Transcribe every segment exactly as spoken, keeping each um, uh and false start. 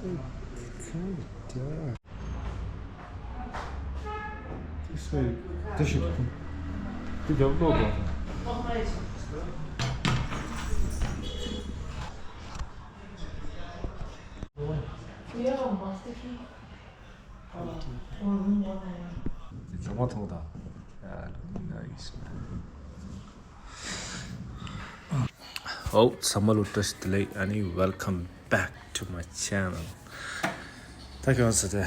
This way. This should. Good job, go, go. ཇོ་མོ་མཐོང་དང་། ཨོ། ཚང་མ་ལ་བཀྲ་ཤིས་བདེ་ལེགས། ཨ་ནི། Welcome back to my channel. ད་ཁྱོད་ཚོ་དེ་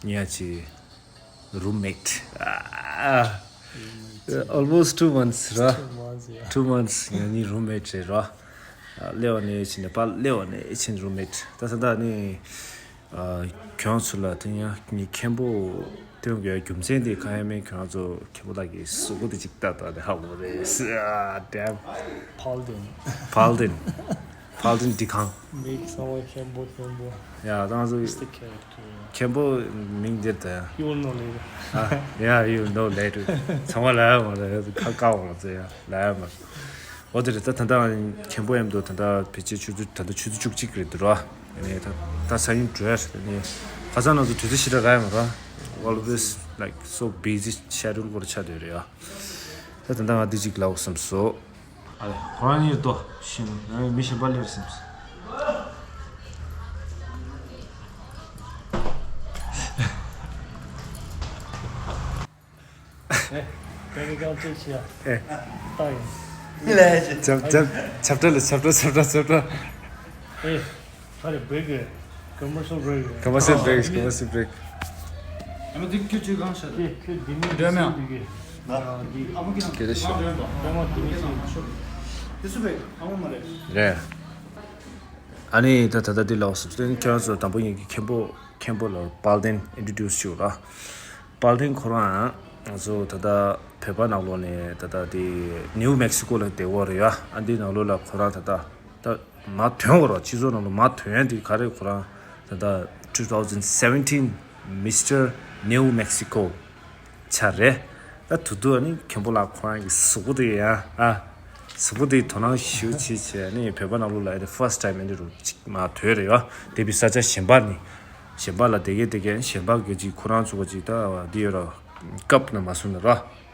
ཉེ་ཆར་རུམ་མེཊ། ཨ། Almost two months ར། Two months, yeah. Two months ང་གཉིས་རུམ་མེཊ་རེད་ར། ཨ། སླེབས་པ་ནས་ཕྱིན་ནས་པཱལ་སླེབས་པ་ནས་ཕྱིན་རུམ་མེཊ། ད་ད་ལྟ་ནི། ཨ། ཁྱོད་ཚོ་ལ་དེ་ཡང་ངའི་མཁན་པོ་སྟོན་དགོས་རྒྱུ་མཚན་དེ་གང་ཡང་མེད། ཁྱོད་ཚོ་མཁན་པོ་ལགས་ཀྱི་གཟུགས་པོ་དེ་ཅིག་ལྟ་ད། དེ་ཧ་གོ་རེད། ཨ། damn. Paladin. Paladin. Paladin འབྲི་ཁང་། མི་ཚང་མ་མཁན་པོ་མཁན་པོ། ཡ། ད་ང་ཚོ། It's the character. མཁན་པོ་མིང་འདིར་ད། You will know later. ཨ། Yeah, you will know later. ཚང་མ་ལབ་ཡ་མ་རེད། ཁ་བཀག་འོང་ཚེ་ཡ་ལབ་ཡ་མ་རེད། འོ་དེ་རེད། ད་ད་ལྟ་མཁན་པོ་མཉམ་དུ་ད་ལྟ་ཕལ་ཆེར་ཆུ་ཚོད། ད་ལྟ་ཆུ་ཚོད་བཅུ་གཅིག་རེད་འདུག་ར། ཨ་ནི་ད་ད་ས་ཡིན་འགྲོ་ཡ་རེད། ཨ་ནི་ཁ་སང་ང་ཚོ་དུས་ཚོད་ཞེ་དྲག་རག་ཡ་མ་རེད། Always, like, so busy schedule སྐོར་ཆགས་བསྡད་རེད་ཡ། ད་ད་ལྟ་ང་འདི་གཅིག་ལབ་བསམ་སོང་། ཨ་ལེ། ཁོ་རང་གཉིས་ལྟོས་ཤིག་ང་མི་གཞན་པ་སླེབས་ཟིན། ཨེ། དེ་རིང་གང་ཅི་བྱེད་ཡ། ཨེ། ལྟ་ཡིན། ལས་ཆབ་ཆབ་ཆབ་ཏྲ་ལ་ཆབ་ཏྲ་ཆབ་ཏྲ་ཆབ་ཏྲ། ཨེ། ཧ་རེ། break རེད། commercial break རེད། Commercial break, commercial break. ཨ་མ་འདི་ཁྱོད་ཁྱོད་གང་ཤར། ཁྱོད་ཁྱོད་འདི་མི་འདི་སུ་འདི་གི། ཨ་འདི། ཨ་མ་གི་ནང་། གལ་ཏེ་ཤོག་ཨ་མ་འདི་མི་སུ། དེ་སུ་རེད། ཨ་མ་མ་རེད། རེད། ཨ་ནི་ད་ད་ལྟ་འདི་ལབ་སོང་། ཁྱོད་ཚོ་དང་པོ་ཡིན་གི་མཁན་པོ། མཁན་པོ་ལ་པཱལ་ཏིན་introduce ཞུ་ར། པཱལ་ཏིན་ཁོ་རང་ང་ཚོ་ད་ལྟ་བོད་པ་ནང་ལོགས་ནས་ད་ལྟ་དེ་ནིའུ་མེག་སི་ཀོ་ལ་བསྡད་ཡོད་རེད་ཡ། ཨ་འདི་ནང་ལོགས་ལ་ཁོ་རང་ད་ལྟ་ད་མར་ཐོན་ཡོད་རེད། སྤྱི་ཚོགས་ནང་ལ་མར་ཐོན་ཡ་དེ་ག་རེ། ཁོ་རང་ད་ལྟ་two thousand seventeen Mister New Mexico ཆགས་རེད། ད་དུ་དུ་ཨ་ནི་མཁན་པོ་ལགས་ཁོ་རང་གི་གཟུགས་པོ་དེ་ཡ། ཨ། གཟུགས་པོ་དེ་དོ་སྣང་ཞེ་པོ་བྱས་བྱས། ཨ་ནི་བོད་པ་ནང་ལོགས་ལ་ཨ་ནི་first time ཨ་ནི་རུ་ཅིག་མར་ཐོན་རེད་ཡ། དེ་བི་ས་ཆ་གཞན་པ་ནི། གཞན་པ་ལ་བསྡད་མཁན་བསྡད་མཁན་གཞན་པ་གི་ཅིག་ཁོ་རང་ཚོ་གི་ཅིག་ད་འདི་ཡོད་ར། སྐབས་ན་མ་སོང་ན་ར།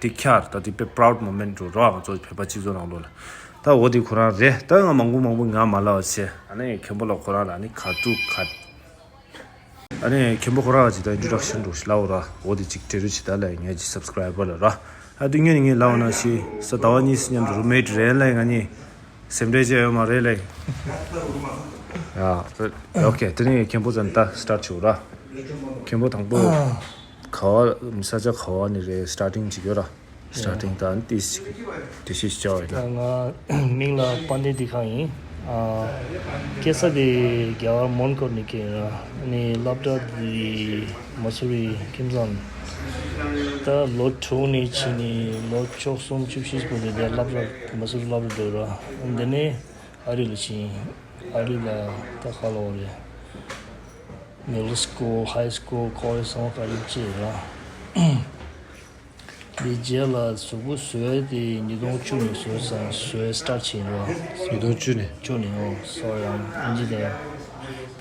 དེ་ཁྱར་ད་དེ་དཔེ་proud moment རུ་ར། ང་ཚོ་བོད་པ་སྤྱི་ཚོགས་ནང་ལོགས་ལ། ད་འོ་དེ་ཁོ་རང་རེད། ད་ང་མང་པོ་མང་པོ་ང་མ་ལབ་བྱས། ཨ་ནི་མཁན་པོ་ལགས་ཁོ་རང་ལ་ཨ་ནི་ག་དུས་ག་ཨ་ནི་མཁན་པོ་ཁོ་རང་ལ་ཅིག་ད་introduction འདྲ་ཞིག་ལབ་ར། འོ་དེ་ཅིག་འབྲི་རོགས་བྱེད་ད་ལབ། ངའི་ཅིག་subscriber ལ་ར། ཨ་དུས་ངས་ནི་ངས་ལབ་ན་ཞིག་ས་ཟླ་བ་གཉིས་མཉམ་དུ་རུམ་མེཊ་རེད་ལབ། ང་གཉིས་སེམས་ཁྲལ་བྱས་ཡོད་མ་རེད་ལབ། ཡ། ཨོ་ཁེ། དེ་ནས་མཁན་པོ་ཚོ་ད་start བྱེད་ར། མཁན་པོ་དང་པོ་ག་བ། ས་ཆ་ག་བ་ནས་རེད། starting ཅིག་ཡོད་ར། starting དང་དེ་དེ་ཤེས་བྱ་བ་ཡིན། ང་མིང་ལ་པཱན་ཌེ་ཏི་ཁང་ཡིན། ཨ། སྐྱེས་ས་དེ་རྒྱ་གར་མོན་གྷོ་ནས་སྐྱེས་ཡིན་ར། ཨ་ནི་སློབ་གྲྭ་དེ་མ་སུ་རི་ཁྱིམ་ཚང་། ད་ལོ་དྲུག་ནས་ཕྱིན་ནས་ལོ་བཅུ་གསུམ་བཅུ་བཞི་བར་དུ་དེ་སློབ་གྲྭ་མ་སུ་རི་སློབ་གྲྭ་འགྲོ་ར། འདི་ནས་ཨ་རི་ལ་ཕྱིན། ཨ་རི་ལ་ད་ག་ལབ་དགོས་རེད། middle school, high school, college ཚང་མ་ཨ་རི་བྱས་ར། དེ་རྗེས་ལ་གཟུགས་པོ་བཟོས་དེ་ཉིས་སྟོང་བཅུ་ནས་བཟོས་ས་བཟོས་start བྱས་རོ། ཉིས་སྟོང་བཅུ་ནས། བཅུ་ནས། ཨོ་sorry ཨམ། ཨིན་ཇི་དང་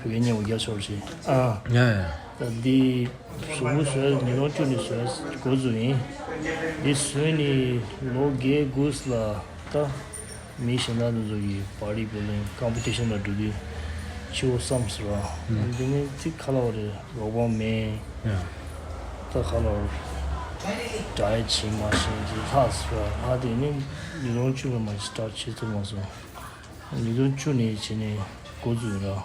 བོད་སྐད་སྙན་པོ་རྒྱག་ཆོག་ཅིག་ཨ། ཡ་ཡ། ད་འདི་གཟུགས་པོ་བཟོས་ཉིས་སྟོང་བཅུ་ནས་བཟོས་འགོ་བཙུགས་ཡིན། འདི་བཟོས་ནས་ལོ་བརྒྱད་དགུ་ལ་ད། མི་གཞན་དག་འདི་ཚོ་གི་body building competition ལ་འགྲོ་དུས་ཆེ་བོ་བསམ་སོང་ར། ཨ་འདི་ནི་ཅིག་ཁ་ལོ་རེད། རོགས་པ་མེད། ཡ། ད་ཁ་ལོ་diet བྱེད་མ་ཤེས་ཅིག་ལྷག་སོང་ར། ཨ་དེ་ནི་ཉིས་སྟོང་བཅུ་ལ་མ་start བྱེད་ཐུབ་མ་སོང་། ཉིས་སྟོང་བཅུ་ནས་བྱས་ནས་འགོ་བཙུགས་ར། ཨ་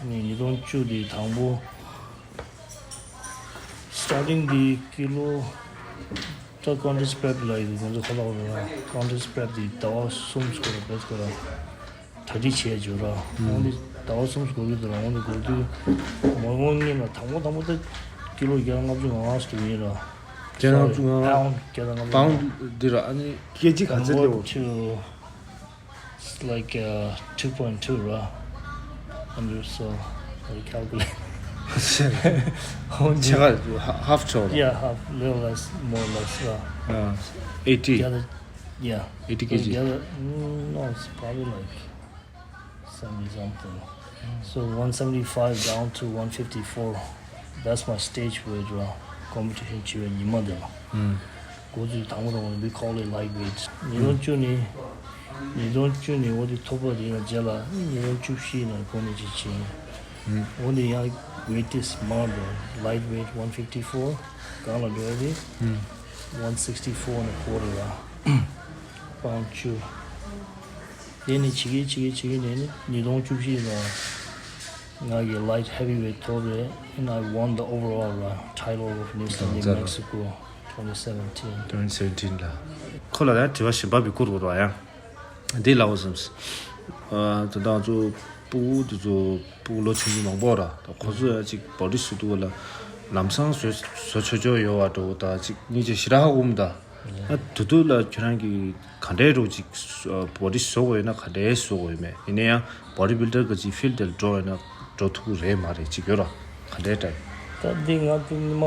ནི་ཉིས་སྟོང་བཅུ་དེ་དང་པོ། starting དེ་ཀི་ལོ་ད་contest prep ལ་ཡོད། ང་ཚོ་ཁ་ལག་ར་contest prep དེ་ཟླ་བ་གསུམ་སྐོར་ར་བེད་སྐོར་ར་གྲ་སྒྲིག་བྱས་འཇོག་ར། འོན་ཏེ་ཟླ་བ་གསུམ་སྐོར་གྱི་དུས་ར། འོན་ཏེ་འགོ་དུས་མོ་ངོ་ངེས་ན་དང་པོ་དང་པོ་ད་ཀི་ལོ་བརྒྱ་དང་ལྔ་བཅུ་ང་ལྔ་ཞིག་ཡིན་ར། བརྒྱ་དང་ལྔ་བཅུ་ང་ལྔ། pound བརྒྱ་དང་ལྔ་བཅུ། pound འདི་ར། ཨ་ནི་ཀེ་ཇི་ག་ཚད་སླེབས་འོང་། It's like uh, two point two ར། Hundred so I calculate. ཕྱེད་ཀ་half ཆོག་ར། Yeah, half, little less, more or less ར། ཨ། eighty. Yeah, the- yeah. eighty ཀེ་ཇི། Yeah, the- mm, no, it's probably like seventy something. So one seventy-five down to one fifty-four. That's my stage weight ར། competition བྱེད་པའི་ཉི་མ་དེ་ལ། འགོ་ཚུགས་དང་པོ་དང་པོ་we call it lightweight. ཉིས་སྟོང་བཅུ་ནས། ཉིས་སྟོང་བཅུ་ནས་འོ་དེ་ཐོབ་པ་དེ་ཡང་རྗེས་ལ་ཉིས་སྟོང་བཅུ་བཞི་ནས་འགོ་ནས་ཅིག་བྱས། འོ་དེ་ཡང་weight དེ་དམའ་འགྲོ། lightweight one fifty-four. གང་ལ་འགྲོ་ཡ་དེ། one sixty-four and a quarter ར། pound བཅུ། དེ་ནས་བྱེད་ཀྱི་བྱེད་ཀྱི་བྱེད་ཀྱི་ནས་ནི་ཉིས་སྟོང་བཅུ་བཞི་ལ་ང་གི་light heavyweight ཐོབ་རེད། And I won the overall ར། title of New Zealand Mexico twenty seventeen. twenty seventeen ལ། ཁོ་ལ་ཡང་དྲི་བ་གཞན་པ་བི་བསྐུར་དགོས་ར་ཡང་། འདི་ལ་འོ་བསམས། ད་ལྟ་ང་ཚོ་སྤུ་གུ་འདི་ཚོ་སྤུ་གུ་ལོ་ཆུང་ཆུང་མང་པོ་ར། ད་ཁོ་ཚོ་ཡང་ཅིག་body བཟོ་དུས་ལ་ལམ་སང་བཟོ་བཟོ་ཆོག་ཆོག་ཡོད་བ་འགྲོ་ད་ཅིག་ངས་ཅིག་ཞེ་དྲག་ཧ་གོ་མི་ད། ད་དུ་དུ་ལ་ཁྱོད་རང་གི་ག་འདྲའི་རོ་ཅིག་body བཟོ་དགོས་ཡོད་ན་ག་འདྲའི་བཟོ་དགོས་ཡོད་མེད། ཡིན་ན་ཡང་body builder གི་ཅིག་field དེར་འགྲོ་ཡོད་ན་འགྲོ་ཐུབ་ཀྱི་རེད་མ་རེད་ཅིག་ཡོད་ར། ག་འདྲའི་ད། ད་འདི་ང་ཚོ་ཉི་མ་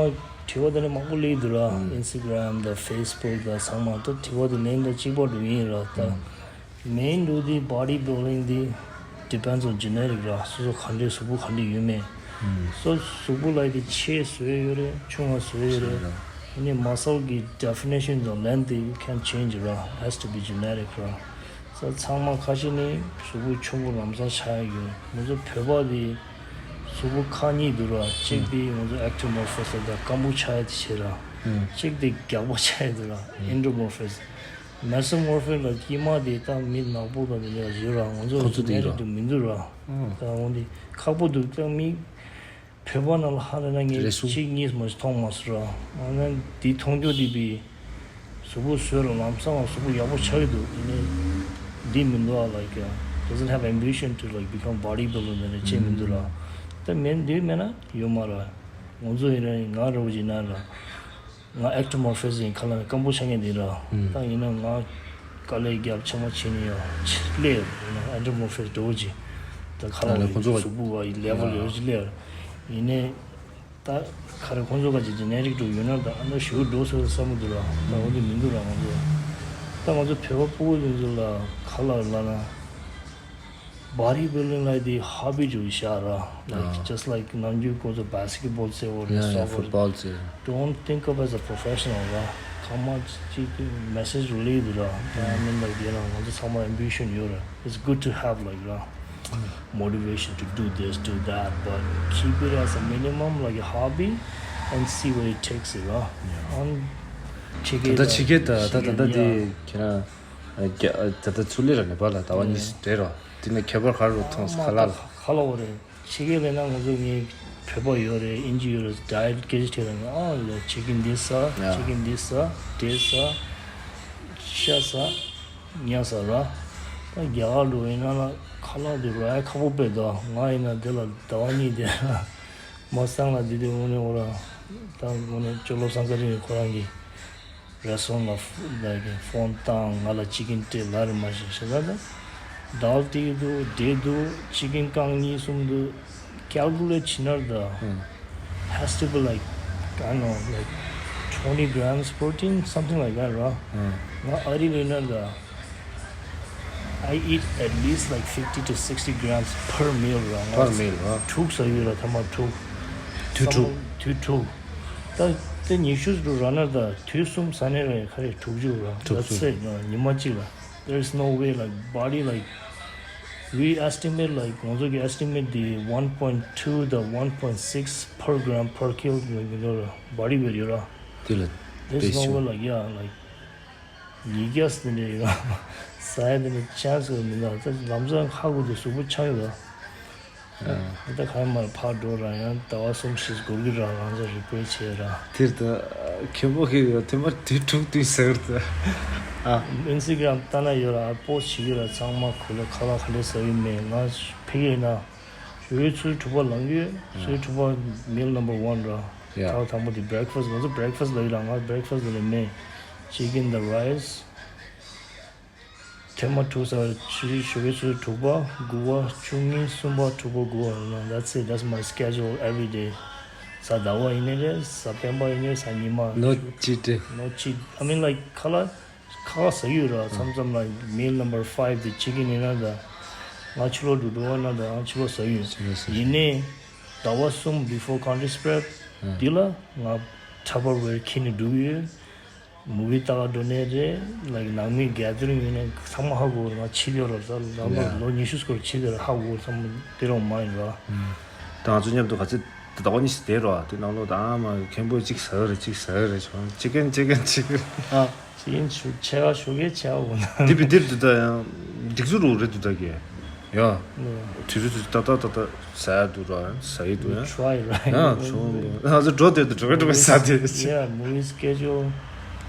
དྲི་བ་དེ་འདྲ་མང་པོ་སླེབས་འདུག་ར། Instagram དང་Facebook དང་ཚང་མ་ད་དྲི་བ་དེ་ལན་དང་གཅིག་པ་འགྲོ་ཡིན་ར་ད། main འགྲོ་དེ་body building དེ་depends on genetic ར། སོ་སོ་ག་འདྲའི་གཟུགས་པོ་ག་འདྲ་ཡོད་མེད། སོ་གཟུགས་པོ་ལ་དེ་ཆེ་བཟོས་ཡོད་རེད། ཆུང་བ་བཟོས་ཡོད་རེད། ཨ་ནི་muscle གི་definition དང་length དེ you can't change ར། has to be genetic ར། ས་ཚང་མ་ཁ་ཤས་ནི་གཟུགས་པོ་ཆུང་པོ་ལམ་སང་ཆགས་ཡོད། ང་ཚོ་བོད་པ་དེ་གཟུགས་པོ་ཁག་གཉིས་འདུག་ར། གཅིག་དེ་ང་ཚོ་ectomorphous ལ་ད་སྐམ་པོ་ཆགས་ཡ་དེ་བྱེད་ར། གཅིག་དེ་རྒྱགས་པ་ཆགས་ཡ་འདུག་ར། endomorphous། mesomorphic ལ་དཀྱིལ་མ་དེ་ད་མི་ནག་པོ་དང་དེ་འདྲ་ཡོད་ར། ང་ཚོ་ཁོ་ཚོ་དེ་ར་genetic དུ་མི་འདུག་ར། ཨང་། ད་འོན་ཏེ་ཁག་པོ་འདུག་ད་མི་བོད་པ་ནང་ལ་ཧ་ལས་ན་ངས་རེད་སུ། གཅིག་གཉིས་མ་མཐོང་མ་སོང་ར། ང་ན་འདི་མཐོང་རྒྱུ་འདི་བི་གཟུགས་པོ་བཟོས་ལ་ལམ་སང་ལ་གཟུགས་པོ་ཡག་པོ་ཆགས་ཀྱི་འདུག་ཡིན་ནའི་འདི་མི་འདུག་ཨ། like uh, doesn't have ambition to like become bodybuilder འདི་འདྲ་བྱེད་མི་འདུག་ར། ད་མེད་འདི་མེད་ན་ཡོད་མ་ར། ང་ཚོ་ཡིན་ན་ང་ར་བ་ཅིག་ན་ར། ང་ectomorphous ཡིན་ཁ་ལ་ནི་སྐམ་པོ་ཆགས་མཁན་འདི་ར། ད་ཡིན་ན་ང་དཀའ་ལས་རྒྱབ་ཆེན་མོ་བྱེད་ནི་ཡོད་ཆེ་ལས་ཡིན་ན་endomorphous འགྲོ་གི། ད་ཁ་ལ་ལས་ཁོང་ཚོ་གཟུགས་པོ་བ་ཡི་level ཡོད་ཅི་ལས་ཡིན་ནའི། ད་ཁ་རེ་ཁོང་ཚོ་ག་ཅིག་genetic འགྲོ་ཡོད་ན་ད་ཨ་ན་ཞུ་འགྲོ་སོ་བསམ་མི་འདུག་ར། ད་འོ་འདི་མི་འདུག་ར། ང་ཚོ་ད་ང་ཚོ་བོད་པ་ཕྲུ་གུ་འདི་ཚོ་ལ་ཁ་ལ་ལ་ན། Bodybuilding like the hobby ཅིག་བཞག་ར། Like, just like ནམ་རྒྱུན་ཁོ་ཚོ་basketball ཟེར་བ་རེད། yeah, yeah, soccer football ཟེར། Don't think of as a professional ར། ཁ་མ་ཅིག་གི་message རེ་ལེ་འདུག་ར། ད་I mean like you know ང་ཚོ་ཚང་མ་ambition ཡོད་ར། It's good to have like ར། Motivation to do this, do that, but keep it as a minimum like a hobby and see where it takes you ར། ཨང་། ཕྱི་རྒྱལ་ད་ད་ཕྱི་རྒྱལ་ད་ད་ད་ད་འདི་ཁྱེད་རང་། ད་ད་ཚུར་ལས་ར་ནེ་པ་ལ་ཟླ་བ་གཉིས་རེད་རོ། དེ་ནས་ཁྱད་པར་ག་རུ་མཐོང་ཁ་ལག་ལ། ཁ་ལག་འོ་རེད། ཕྱི་རྒྱལ་ལས་ན་ང་ཚོ་ངའི་བོད་པ་ཡོད་རེད། ཨིན་ཇི་ཡོད་རེད། diet སྐད་ཆ་དྲིས་ན་ཨ་ལ་chicken འདི་ཟ། chicken འདི་ཟ། འདི་ཟ། ཤ་ཟ། ཉ་ཟ་ར། ད་རྒྱ་གར་འགྲོ་ཡིན་ན་ལ་ཁ་ལག་འདི་ར་ཡ་ཁ་པོ་པས་ད་ང་ཡིན་ན་དེ་ལ་ཟླ་བ་གཉིས་དེ་མ་སང་ལ་འདི་དེ་དངོས་གནས་འོ་ར། ད་དངོས་གནས་ཅོ་ལོ་སང་ཀ་རི་ཁོ་རང་གི་རེ་སོང་ལ་ཕོ་ལ་གི་ཕོན་བཏང་ང་ལ་ཅི་ཀིན་སྤྲད་ལ་རེ་མ་ཤེས་ཤེས་ད་ད་དཱལ་སྟེར་གི་འདུག་འབྲས་འདུག་ཅི་ཀིན་རྐང་གཉིས་གསུམ་འདུག calculate བྱེད་ན་ད་has to be like I don't know like twenty grams protein something like that ར། ང་ཨ་རི་ལ་ཡིན་ན་ད། I eat at least like fifty to sixty grams per meal ར། ང་per meal ར། དྲུག་ཟ་ཡོད་ར། ཐ་མ་དྲུག་དུས་དྲུག་དུས་དྲུག་ད་དེ་ཉི་ཤུ་རུ་ར་ན་ད་དུས་གསུམ་ཟ་ནས་ར་ཁ་རེ་དྲུག་ཅུ་ར། དྲུག་ཅུ། That's it ར། ཉི་མ་གཅིག་ལ། There is no way like body like we estimate like ང་ཚོ་གི་estimate དེ་one point two དང་one point six per gram per kilo ཡོད་ར། body weight ཡོད་ར། དེ་ལ་There's no way like yeah like ཉིས་བརྒྱ་ཟིན་ནས་ཡོད། ཟ་ཡ་དེ་ནི་chance ཡོད་མི་འདུག་ད་ལམ་སང་ཧ་གོ་དུས་གཟུགས་པོ་ཆགས་ཡོད། ད་ག་ཡ་མར་ཕར་འགྲོ་ར་ཡང་ཟླ་བ་གསུམ་བཞི་འགོར་གི་ར། རང་ཚོ་repair བྱས་ར། དེར་ད་ཁྱེད་མོ་གི་ཡོད་དེ་མར་དུས་དྲུག་དུས་ཟེར་ད། ཨ། Instagram ལྟ་ན་ཡོད་ར། post བྱེད་ཀྱི་ར། ཚང་མ་གོ་ལ་ཁ་ལག་ག་འདྲས་ཟ་ཡི་མེད། ང་ཕ་གིར་ན། ཞོགས་ཀས་ཆུ་ཚོད་དྲུག་པ་ལངས་ཡོད། ཆུ་ཚོད་དྲུག་པ་meal number one ར། ཡ། ད་དང་པོ་དེ་breakfast ང་ཚོ་breakfast ལ་ཡོད་ར། ང་breakfast ལ་མེད། chicken དང་rice ཐེངས་མ་དྲུག་ཟ། ཆུ་ཞོགས་ཀས་ཆུ་ཚོད་དྲུག་པ་དགུ་པ་བཅུ་གཉིས་གསུམ་པ་དྲུག་པ་དགུ་པ་ཡིན་ན། That's it, that's my schedule every day. གཟའ་ཟླ་བ་ཡིན་ནའི་རེད། གཟའ་སྤེན་པ་ཡིན་ནའི་རེད། གཟའ་ཉི་མ། ནོ་ཅི་ཏེ། ནོ་ཅི། I mean like ཁ་ལག་ཁ་ཁ་ཟ་ཡོད་ར། མཚམས་མཚམས་ལ་meal number five དེ་chicken ཡིན་ན་ད། ང་ཕྱི་ལོགས་འགྲོ་འགྲོ་བ་ན་ད་ང་ཕྱི་ལོགས་ཟ་ཡོད། ཕྱི་ལོགས་ཟ། ཡིན་ནའི་ཟླ་བ་གསུམ་before country spread འདི་ལ་ང་Tupperware་ཁྱེར་ནས་འགྲོ་གི་ཡོད། movie་ལྟ་ག་འགྲོ་ནའི་རེད། like་ནང་མི་gathering་ཡོད་ནའི་ཚང་མ་ཧ་གོ་རེད། ང་ཕྱི་ལོགས་ལ་ད་ལམ་ལ་ལོ་ཉི་ཤུ་སྐོར་ཕྱི་ལོགས་ལ་ཧ་གོ་ཚང་མ་དེ་རང་མ་ཡིན་ར། ད་ང་ཚོ་མཉམ་དུ་ག་ཚོད་ཟླ་བ་གཉིས་ཙམ་བསྡད་རོགས། དེ་ནང་ལོགས་ད་ཨ་མ་མཁན་པོས་གཅིག་ཟ་གི་རེད། གཅིག་ཟ་གི་རེད། བྱུང་chicken chicken chicken། ཨ་chicken་ཆུ་ཆེ་བ་ཞོགས་ཀས་ཆེ་བ་འོ་ན། འདི་བི་འདིར་འདུག་ད་ཡང་སྒྲིག་འཛུགས་རུ་རེད་འདུག་ད་གི། ཡ། དུས་རུ་དུས་ཏག་ཏག་ཏག་ཏག་ཟ་ཡ་འདུག་ར། ཟ་ཡི་འདུག་ཡ། Try right. ཡ་བྱུང་ང་ཚོ་འགྲོ་དེ་འདུག་འགྲོ་གི་འགྲོ་གི་ཟ་དེ། Yeah, movie schedule.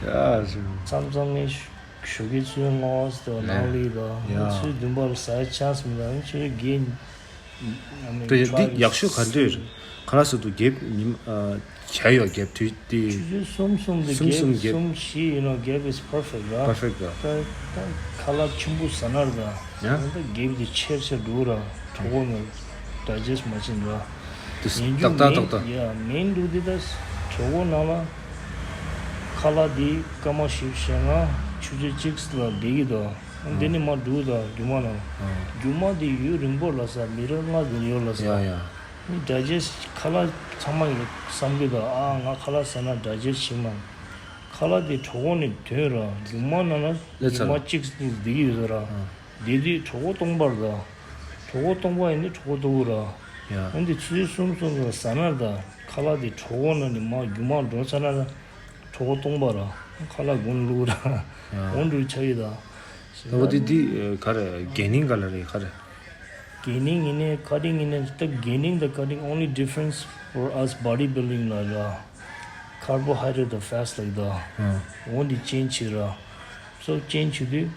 ཡ་བྱུང་། མཚམས་མཚམས་ངས་ཞོགས་ཀས་ཆུ་ཚོད་ལྔ་པ་ཙམ་དང་ནང་ལི་དང་ཡ་ཆུ་ཚོད་བདུན་པ་ལ་ཟ་ཡ་chance་མི་འདུག་ཆུ་ཚོད་བརྒྱད། དེ་འདི་ཡག་ཤོས་ག་འདྲས་རེད། ཁ་ལག་ཟ་དུས་རྒྱབ་ཉིན་ཨ་བྱ་ཡོད་རྒྱབ་དུས་དེ། ཆུ་ཚོད་གསུམ་གསུམ་དེ་གསུམ་གསུམ་རྒྱབ་རྒྱབ། གསུམ་བཞི་ཡིན་ནོ་རྒྱབ་is perfect ར། perfect ར། ད་ད་ཁ་ལག་ཆེན་པོ་ཟ་ན་ར་ད། ཡ། ད་རྒྱབ་དེ་ཆེར་ཆེར་འགྲོ་ར། གྲོད་ཁོག་ནང་digest་མ་བྱེད་ར། དེ་ཡིན་རྒྱུ་ཏག་ཏག་main ཏག་ཏག་ཡ་main འགྲོ་དེ་ད་གྲོད་ཁོག་ནང་ལ་ཁ་ལག་དེ་སྐར་མ་བཞི་བཅུ་ཞེ་ལྔ་ཆུ་ཚོད་གཅིག་ལ་བསྡད་ཀྱི་འདུག་འདི་ནི་མ་འགྲོ་ད་རྒྱུ་མ་ན། རྒྱུ་མ་དེ་ཡུན་རིང་པོ་ལ་ས་མི་རབས་ལྔ་ཟིན་ཡོད་ལ་ས། ཡ་ཡ། ནི་digest ཁ་ལག་ཚང་མ་ཡོད་བསམ་གི་འདུག་ཨ་ང་ཁ་ལག་ཟ་ན་digest བྱེད་མ། ཁ་ལག་དེ་གྲོད་ཁོག་ནས་ཐོན་ར། རྒྱུ་མ་ན་ན་སླེབས་ཚར། རྒྱུ་མ་གཅིག་ནི་བསྡད་ཀྱི་ཡོད་ས་ར། བསྡད་དུས་གྲོད་ཁོག་སྟོང་པར་ད། གྲོད་ཁོག་སྟོང་པ་ཡིན་ནི་གྲོད་ཁོག་ལྟ་བུ་ར། ཡ། འོན་ཏེ་ཆུ་ཚོད་གསུམ་གསུམ་ལ་ཟ་ན་ད་ཁ་ལག་དེ་གྲོད་ཁོག་ནང་ནས་མར་རྒྱུ་མར་འགྲོ་ཚར་ན་ད་གྲོད་ཁོག་སྟོང་པ་ར། ཁ་ལག་དགུང་བླུག་ར། ཡ། འོང་འགྲོ་ཆ་ཡི་ད། ད་འོ་དེ་འདི་ག་རེ་gaining ག་ལ་རེད་ག་རེ། gaining ཡིན་ནའི་cutting ཡིན་ནའི་ད་gaining དང་cutting only difference for us body building ལ་ར། carbohydrate དང་fats ལ་ཡི་ད། འོ་འདི་change བྱེད་ར། so change བྱེད་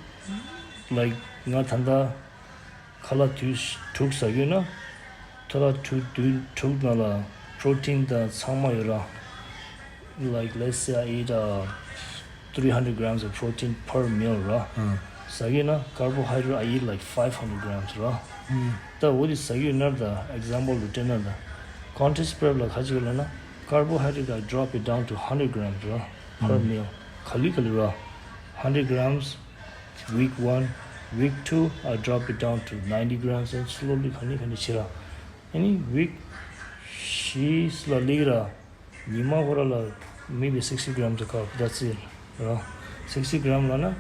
དུས། like ང་ད་ལྟ་ཁ་ལག་དུས་དྲུག་ཟ་གི་ཡོད་ན། ཁ་ལག་དུས་དུས་དྲུག་ནང་ལ་protein དང་ཚང་མ་ཡོད་ར། Like let's say I eat uh, three hundred grams of protein per meal ར། ཟ་གི་ཡོད་ན་carbohydrate I eat like five hundred grams ར། ད་འོ་དེ་ཟ་གི་ཡོད་ན་ད་example དུ་སྤྲད་ན་ད། country spread ལ་ཁ་ཅིག་ལ་ན་carbohydrate I drop it down to hundred grams ར། per meal ག་ལི་ག་ལི་ར། hundred grams week one, week two, I drop it down to ninety grams and slowly ཁ་ནི་ཁ་ནི་ཆེ་ར། ཨ་ནི་week བཞི་ལ་ལིག་ར། ཉི་མ་ཁོ་ར་ལ་maybe sixty grams a cup, that's it ར། sixty gram ལ་ན་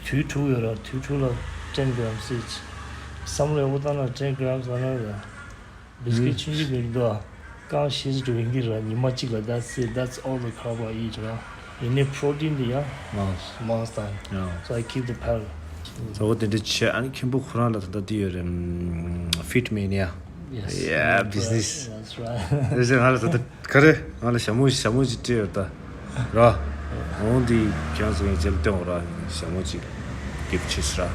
དུས་དྲུག་ཡོད་ར། དུས་དྲུག་ལ་ten grams each བསམ་བློ་ཡག་པོ་བཏང་ན་ten grams ལ་ན་ར། བིས་ཀིཊ་ཆུང་ཆུང་མི་འདུག་ཨ། རྐང་བཞི་འགྲོ་ཡིན་གྱི་ར། ཉི་མ་གཅིག་ལ་that's it, that's all the carb I eat ར། ཡིན་ནའི་protein དེ་ཡང་མང་མང་སྟངས། So I keep the pattern. ད་འོ་དེ་འདྲ་བྱས་ཨ་ནི་མཁན་པོ་ཁོ་རང་ལ་ད་ལྟ་འདི་ཡོད་རེད། Fit Mania. Yes. Yeah, business. That's right. དེ་ཚེ་ང་ལ་ད་ལྟ་ག་རེ་ང་ལ་ཞྭ་མོ་ཞྭ་མོ་ཅིག་སྤྲད་ཡོད་ད། ར། འོང་འདི་ཁྱེད་རང་ཚོ་ངའི་རྗེས་ལ་སྟོན་འོ་ར། ཞྭ་མོ་ཅིག་gift བྱེད་ཤི་ར།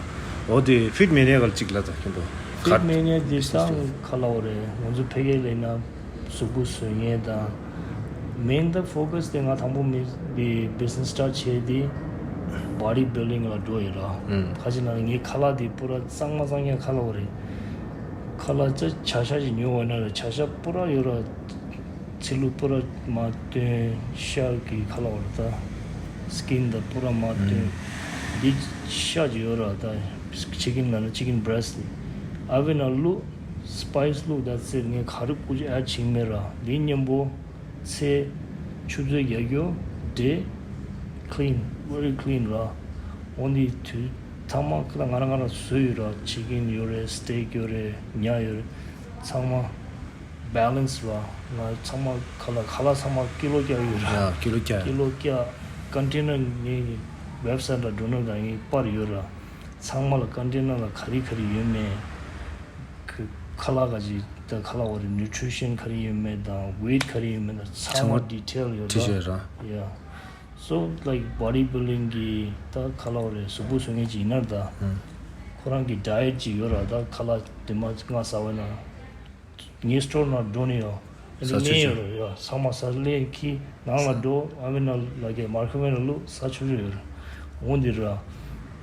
འོ་དེ་Fit Mania ག་ལ་གཅིག་ལ་ད་མཁན་པོ་Fit Mania འདི་ད་ཁ་ལ་འོ་རེད། ང་ཚོ་ཕ་གིར་ལས་ན་གཟུགས་པོ་བཟོ་མཁན་དང་། main the focus དེ་ང་དང་པོ་མི་དེ་business start བྱས་དེ་body building ལ་འགྲོ་ཡོད་ར། ཁ་ཅིག་ན་ངའི་ཁ་ལག་དེ་པུ་ར་གཙང་མ་གཙང་ཡ་ཁ་ལག་འོ་རེད། ཁ་ལག་ཅ་བྱ་ཤ་ཞིག་ཉོ་འོ་ན་ར་བྱ་ཤ་པུ་ར་ཡོད་ར། ཚི་ལུ་པུ་ར་མ་བཏོན་ཤ་གི་ཁ་ལག་བར་ད། སི་ཀིན་དང་པུ་ར་མ་བཏོན། འདི་ཤ་ཅིག་ཡོད་ར་ད། chicken ལ་ན་chicken breast དེ། ཨ་བེ་ན་བླུག spice བླུག་ད་ཟེར་ངས་ག་རེ་ཀུ་ཅི་add བྱེད་མེད་ར། འདི་མཉམ་པོ་ཚལ་ཆུ་ཚོད་རྒྱག་རྒྱུ་འདྲེ། clean, very clean ར། འོ་འདི་དུས་ཐ་མ་ཁ་ལ་ང་རང་ང་རང་བཟོས་ཡོད་ར། chicken ཡོད་རེད། steak ཡོད་རེད། ཉ་ཡོད་རེད། ཚང་མ། balance ར། ང་ཚང་མ་ཁ་ལག་ཁ་ལག་ཚང་མ་ཀི་ལོ་བརྒྱ་ཡོད་ར། ཡ་ཀི་ལོ་བརྒྱ། ཀི་ལོ་བརྒྱ། container ངའི་website ལ་འགྲོ་ན་ད་ངའི་པར་ཡོད་ར། ཚང་མ་ལ་container ལ་ག་རེ་ག་རེ་ཡོད་མེད། ཁ་ལག་ག་ཅིག་ད་ཁ་ལག་འོ་རེད། nutrition ག་རེ་ཡོད་མེད་དང་weight ག་རེ་ཡོད་མེད་དང་ཚང་མ་ཚང་མ་detail ཡོད་ར། བྲིས་བྱས་ར། Yeah. So like body building གི་ད་ཁ་ལག་འོ་རེད། གཟུགས་པོ་བཟོ་མཁན་ཅིག་ཡིན་ན་ད། ཁོ་རང་གི་diet ཅིག་ཡོད་ར། ད་ཁ་ལག་དེ་མ་ང་ཟ་བ་ན། ངའི་སི་ཊོར་ནང་འགྲོ་ནས་ཡོད། ཨ་ནི་ས་ཆུ་ནས་ཆུ་ཡོད་རེད་ཡ། ཚང་མ་ས་ལེན་གྱིས་ནང་ལ་འགྲོ། ཨ་མི་ན་ལ་གའི་མར་ཁ་མེ་ལ་བླུགས་ས་ཆུ་ཆུ་ཡོད་རེད། འོ་འདི་ར།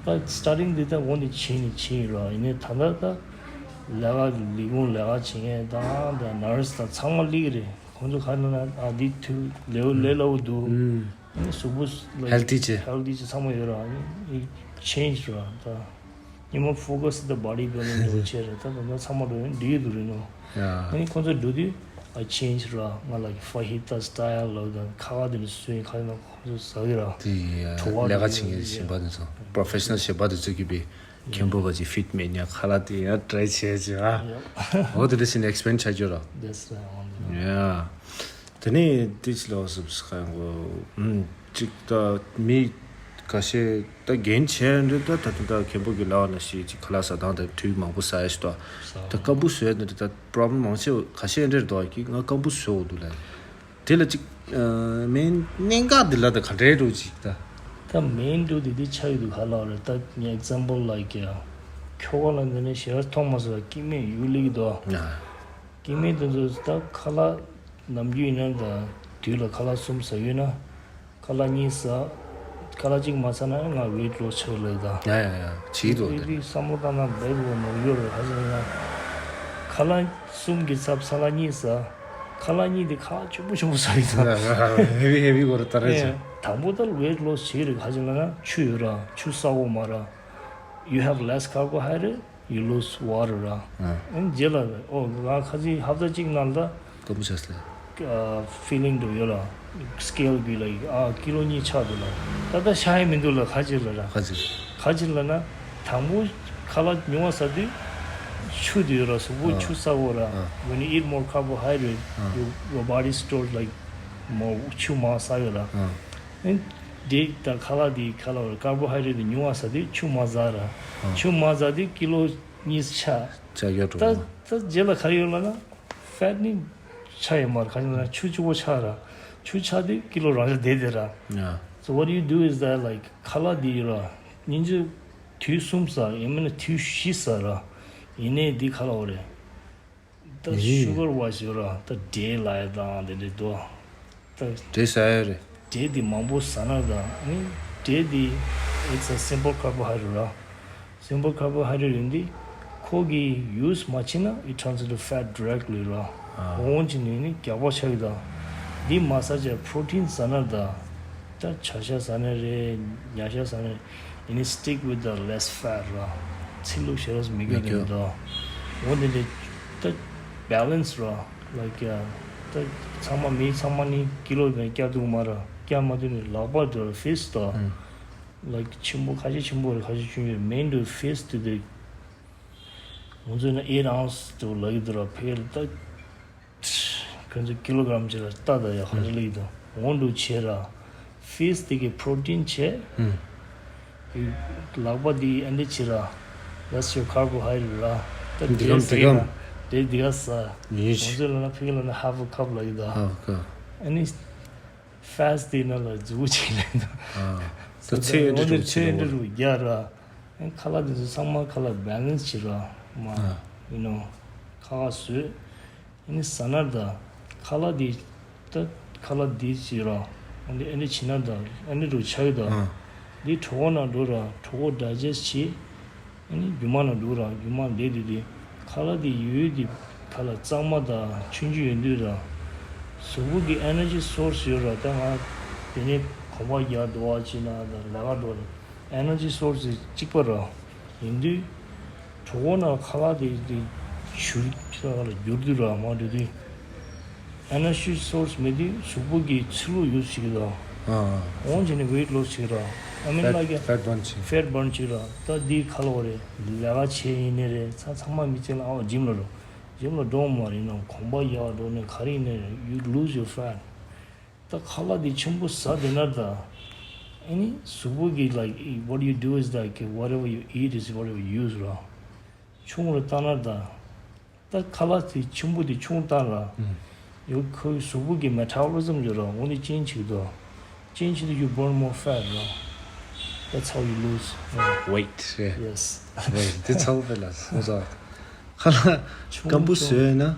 ད་starting འདི་ད་འོ་འདི་བྱས་ནས་བྱས་ཡིན་ར། ཡིན་ནའི་ད་ལྟ་ད་ལས་ཀ་ལས་ཁུངས་ལས་ཀ་བྱེད་མཁན་དང་ད་nurse དང་ཚང་མ་སླེབས་ཀྱི་རེད། ཁོང་ཚོ་ག་ན་ན་ཨ་འདི་དུས་ལས་ལས་སླ་བོ་འདུག་ཨ་ནི་གཟུགས་པོ་like healthy བྱས། healthy བྱས་ཚང་མ་ཡོད་ར། ཨ་ནི་change ར་ད། ཉི་མ་focus the body building འགྲོ་བྱས་རེད། ད་ད་ད་ཚང་མ་འགྲོ་ཡོང་འགྲིག་ཡོད་འདུག་རེད་ནོ། ཡ། ཨ་ནི་ཁོང་ཚོ་འགྲོ་དུས་I change ར། ང་ལ་fajita style ལབ་དང་ཁ་ཁ་དེ་འདྲ་སུ་ཡིན་ཁ་ཡིན་ན་ཁོང་ཚོ་ཟ་གི་ར། དེ་ཡ་བྲོ་བ་ལས་ཀ་འགྲོ་བྱེད་མཁན་ཡོད་ཞིང་པ་དེ་ཚོ་professional ཞིང་པ་དེ་ཚོ་གིས་པའི་ཁེམ་པོ་བ་ཅི་fit མེད་ཉག་ཁ་ལག་དེ་ཡང་try བྱས་ཅི་ཨ། ཡ། འོ་དེ་འདྲ་ཞིག་ནས་explain བྱ་རྒྱུ་ར། That's right. ཡ། དེ་ནས་ཏིས་ལོ་སུབ་སི་ཁ་ཡང་གོ་ཅིག་ད་མི་ཁ་ཤས་ད་རྒན་ཆེན་འདྲ་ད་ད་ད་ད་ཁེམ་པོ་གི་ལ་བ་ན་ཤི་ཅིག་ཁ་ལག་ཟ་སྟངས་དེ་དུས་མང་པོ་ཟ་ཡ་ཞིག་ད་ད་སྐམ་པོ་བཟོས་འདྲ་ད་problem མང་ཆེ་ཁ་ཤས་འདྲ་འདུག་གི། ང་སྐམ་པོ་བཟོ་འོ་འདུག་ལ། དེ་ལ་ཅིག་མེན་གནད་འགག་འདི་ལ་ད་ག་འདྲའི་འགྲོ་ཅིག་ད། ད་main འགྲོ་དེ་འདི་ཆགས་ཡོད་འདུག་ག་ལ་རེད། ད་ངས་example like ཁྱོ་ག་ལ་འདི་ནས་ཞེ་དྲག་མཐོང་མ་སོང་བ་སྐྱེ་དམན་ཡུལ་ལིག་དོ། ཡ། སྐྱེ་དམན་དེ་ཚོ་ད་ཁ་ལག་ནམ་རྒྱུན་ཡིན་ན་ད་དུས་ལ་ཁ་ལག་གསུམ་ཟ་ཡོད་ན། ཁ་ལག་གཉིས་ཟ། ཁ་ལག་གཅིག་མ་ཟ་ན་ང་weight loss ཆགས་ལེ་ད། ཡ་ཡ་ཡ་བྱེད་དོ་དེ་དེ་བསམ་བློ་བཏང་ན་འབེབས་དགོས་མ་ཡོད་རེད། ཧ་ཅང་ཡིན་ན་ཁ་ལག་གསུམ་གྱི་ཚབ་ཁ་ལག་གཉིས་ཟ། ཁ་ལག་གཉིས་དེ་ཁ་ཆེན་པོ་ཆེན་པོ་ཟ་ཡི་ད། heavy heavy གོ་ར་ད་རེད་ཅེ། དང་པོ་ད་weight loss བྱེད་རེད། ཧ་ཅང་ལ་ན་ཆུ་ཡོད་ར། ཆུ་ཟ་དགོས་མ་ར། You have less carbohydrate, you lose water ར། ཨ། ཨན་རྗེས་ལ་ཨོ་ང་ཁ་ཅིག་ཧབ་ཏ་གཅིག་ནང་ད་སྐམ་པོ་ཆགས་སོང་། feeling འགྲོ་ཡོད་ལ། scale གི་ལ་ཨ་ཀི་ལོ་གཉིས་ཆགས་འདུག་ལ། ད་ལྟ་ཤ་ཡི་མི་འདུག་ལ། ཁ་ཅིག་ལ་ར། ཁ་ཅིག་ཁ་ཅིག་ལ་ན་དང་པོ་ཁ་ལག་ཉུང་བ་ཟ་དུས་ཆུ་དུ་ཡོད་ར། གཟུགས་པོ་ཨ་ཆུ་ཟ་གོ་ར། ཨ་when you eat more carbohydrate ཨ your, your body stores like more ཆུ་མང་ཟ་ཡོད་ར། ཨ་ཨན་དེ་ད་ཁ་ལག་དེ་ཁ་ལག་carbohydrate དེ་ཉུང་བ་ཟ་དུས་ཆུ་མང་ཟ་ར། ཨ་ཆུ་མང་ཟ་དུས་ཀི་ལོ་གཉིས་ཆགས། ཆགས་ཡོད་ད། འགྲོ་ད་རྗེས་ལ་ག་རེ་ཡོད་ལ་ན། fat ནི་ཆགས་ཡོད་མ་རེད། ག་རེ་ལ་ན་ཆུ་གཅིག་པོ་ཆགས་ར། ཆུ་ཆགས་དུས་ཀི་ལོ་རང་ཤ་བསྡད་དེ་ར། ཡ། So what you do is that like ཁ་ལག་འདི་ཡོད་ར། ཉིན་གཅིག་དུས་གསུམ་ཟ། ཡིན་མིན་ན་དུས་བཞི་ཟ་ར། ཡིན་ནའི་འདི་ཁ་ལག་འོ་རེད། ད་ཨེ། sugar wash ཡོད་ར། ད་འབྲས་ལ་ཡ་དང་དེ་འདྲ་འདུག་ད་འབྲས་ཟ་ཡ་རེད། འབྲས་འདི་མང་པོ་ཟ་ན་ད་ནི་འབྲས་འདི་it's a simple carbohydrate ར། simple carbohydrate ཡིན་དུས་ཁོ་གི་use མ་བྱས་ན་it turns into fat directly ར། ཨ། འོང་བྱས་ནས་ནི་རྒྱགས་པ་ཆགས་ཀྱི་ད། འདི་མ་ཟ་བྱས་protein ཟ་ན་ད། ད་བྱ་ཤ་ཟ་ན་རེད། ཉ་ཤ་ཟ་ན་རེད། ཡིན་ནི་stick with the less fat ར། ཚིལ་ལུགས་ཞེ་དྲགས་མི་དགོས་མི་དགོས་ནི་ད། འོ་འདི་འདྲ་ད་balance ར། like yeah ད་ཚང་མ་མི་ཚང་མ་ནི་ཀི་ལོ་ནས་བསྐྱར་འདུག་མ་ར། བསྐྱར་མ་འདུག་ནི་ལག་པ་འདི་ར་face ད། ཨང་། like ཆེན་པོ་ཁ་ཤས་ཆེན་པོ་རེད། ཁ་ཤས་ཆུང་ཆུང་རེད། main འདི་face དེ་དེ་ང་ཚོས་ན་eight ounce དུ་ལབ་ཀྱི་འདུག་ར། ཕལ་ད་ཁོང་ཚོས་ཀི་ལོ་གྲམ་ཅིག་ལ་ལྟ་ད་ཡ་ཁ་ཤས་ལབ་ཀྱི་འདུག་འོ་འདུག་བྱས་ར། face དེ་གི་protein བྱས། ཨང་། ལག་པ་འདི་ཨ་འདི་བྱས་ར། that's your carbohydrate ར། ད་འདི་གམ་འདི་གམ། འདི་འདི་ག་ཟ། ཡིན། ང་ཚོས་ལབ་ན་ཕ་གི་ལབ་ན་half a cup ལབ་ཀྱི་འདུག half a cup ཨ་ནི། fats དེ་ནང་ལ་མཛུབ་གུ་གཅིག་ལེན་དང་། ཨ། ད་ཚད་འདྲ་འོ་ན་འགྲོ་ཚད་ཚད་འདྲ་འགྲོ་རྒྱག་ར། ཁ་ལག་དེ་ཚོ་ཚང་མ་ཁ་ལག་balance བྱེད་ར། མ། ཨ། you know ཁ་ཁ་བཟོས། ཨ་ནི་ཟ་ན་ད། ཁ་ལག་དེ། ད་ཁ་ལག་དེ་བྱེད་ར། ཨ་ནི་ཨ་ནི་བྱེད་ན་ད། ཨ་ནི་འགྲོ་ཆགས་ཡོད་ད། ཨ། དེ་གྲོད་ཁོག་ནང་འགྲོ་ར། གྲོད་ཁོག་digest བྱེད། ཨ་ནི་རྒྱུ་མ་ནང་འགྲོ་ར། རྒྱུ་མ་འདི་འདི་འདི་ཁ་ལག་འདི་ཡོད་འདི་ཁ་ལག་གཙང་མ་དང་ཆུང་ཆུང་ཡོད་འདུག་ར། གཟུགས་པོ་གི་energy source ཡོད་ར། ད་ང་དེ་ནས་གོམ་པ་རྒྱག་འགྲོ་བ་ཅིག་ན་ད་ལས་ཀ་འགྲོ་ར། energy source གཅིག་པ་ར། ཡིན་དུས་གྲོད་ཁོག་ནང་ཁ་ལག་དེ་དེ་བཞུར་ཁ་ལ་བསྒྱུར་དུས་ར་མ་འགྲོ་དུས། energy source མེད་དུས་གཟུགས་པོ་གི་ཚིལ་ལུ་ཡོད་ཅིག་ལ། ཨ། འོང་བྱས་ནས་weight loss བྱེད་ར། I mean fat like fat burn བྱེད། fat burn བྱེད་ར། ད་འདི་ཁ་ལོ་རེད། ལས་ཀ་བྱེད་ཡིན་ནའི་རེད། ཚ་ཚང་མ་མི་ཚེ་ལ་ཨའོ་gym ལ་འགྲོ། gym ལ་འགྲོ་མ་རེད་ན་གོམ་པ་ཡག་འགྲོ་ནས་ག་རེ་ཡིན་ནའི་རེད། you lose your fat ད་ཁ་ལག་འདི་ཆེན་པོ་ཟ་བསྡད་ན་ད། ཨ་ནི་གཟུགས་པོ་གི་like what you do is that whatever you eat is whatever you use ར། ཆུང་རུ་བཏང་ན་ད། ད་ཁ་ལག་དེ་ཆེན་པོ་དེ་ཆུང་བཏང་ར། ཨང་། ཡོད་ཁོའི་གཟུགས་པོ་གི་metabolism ཡོད་ར། འོ་ནི་change བྱེད་དོ། change བྱེད་དུས་you burn more fat ར། That's how you lose weight རེད། Yes weight དེ་ཚ་བོ་པས་ལ་སོང་ཙང་། ཁ་ལག་ཆུང་སྐམ་པོ་ཆུང་བཟོས་ན།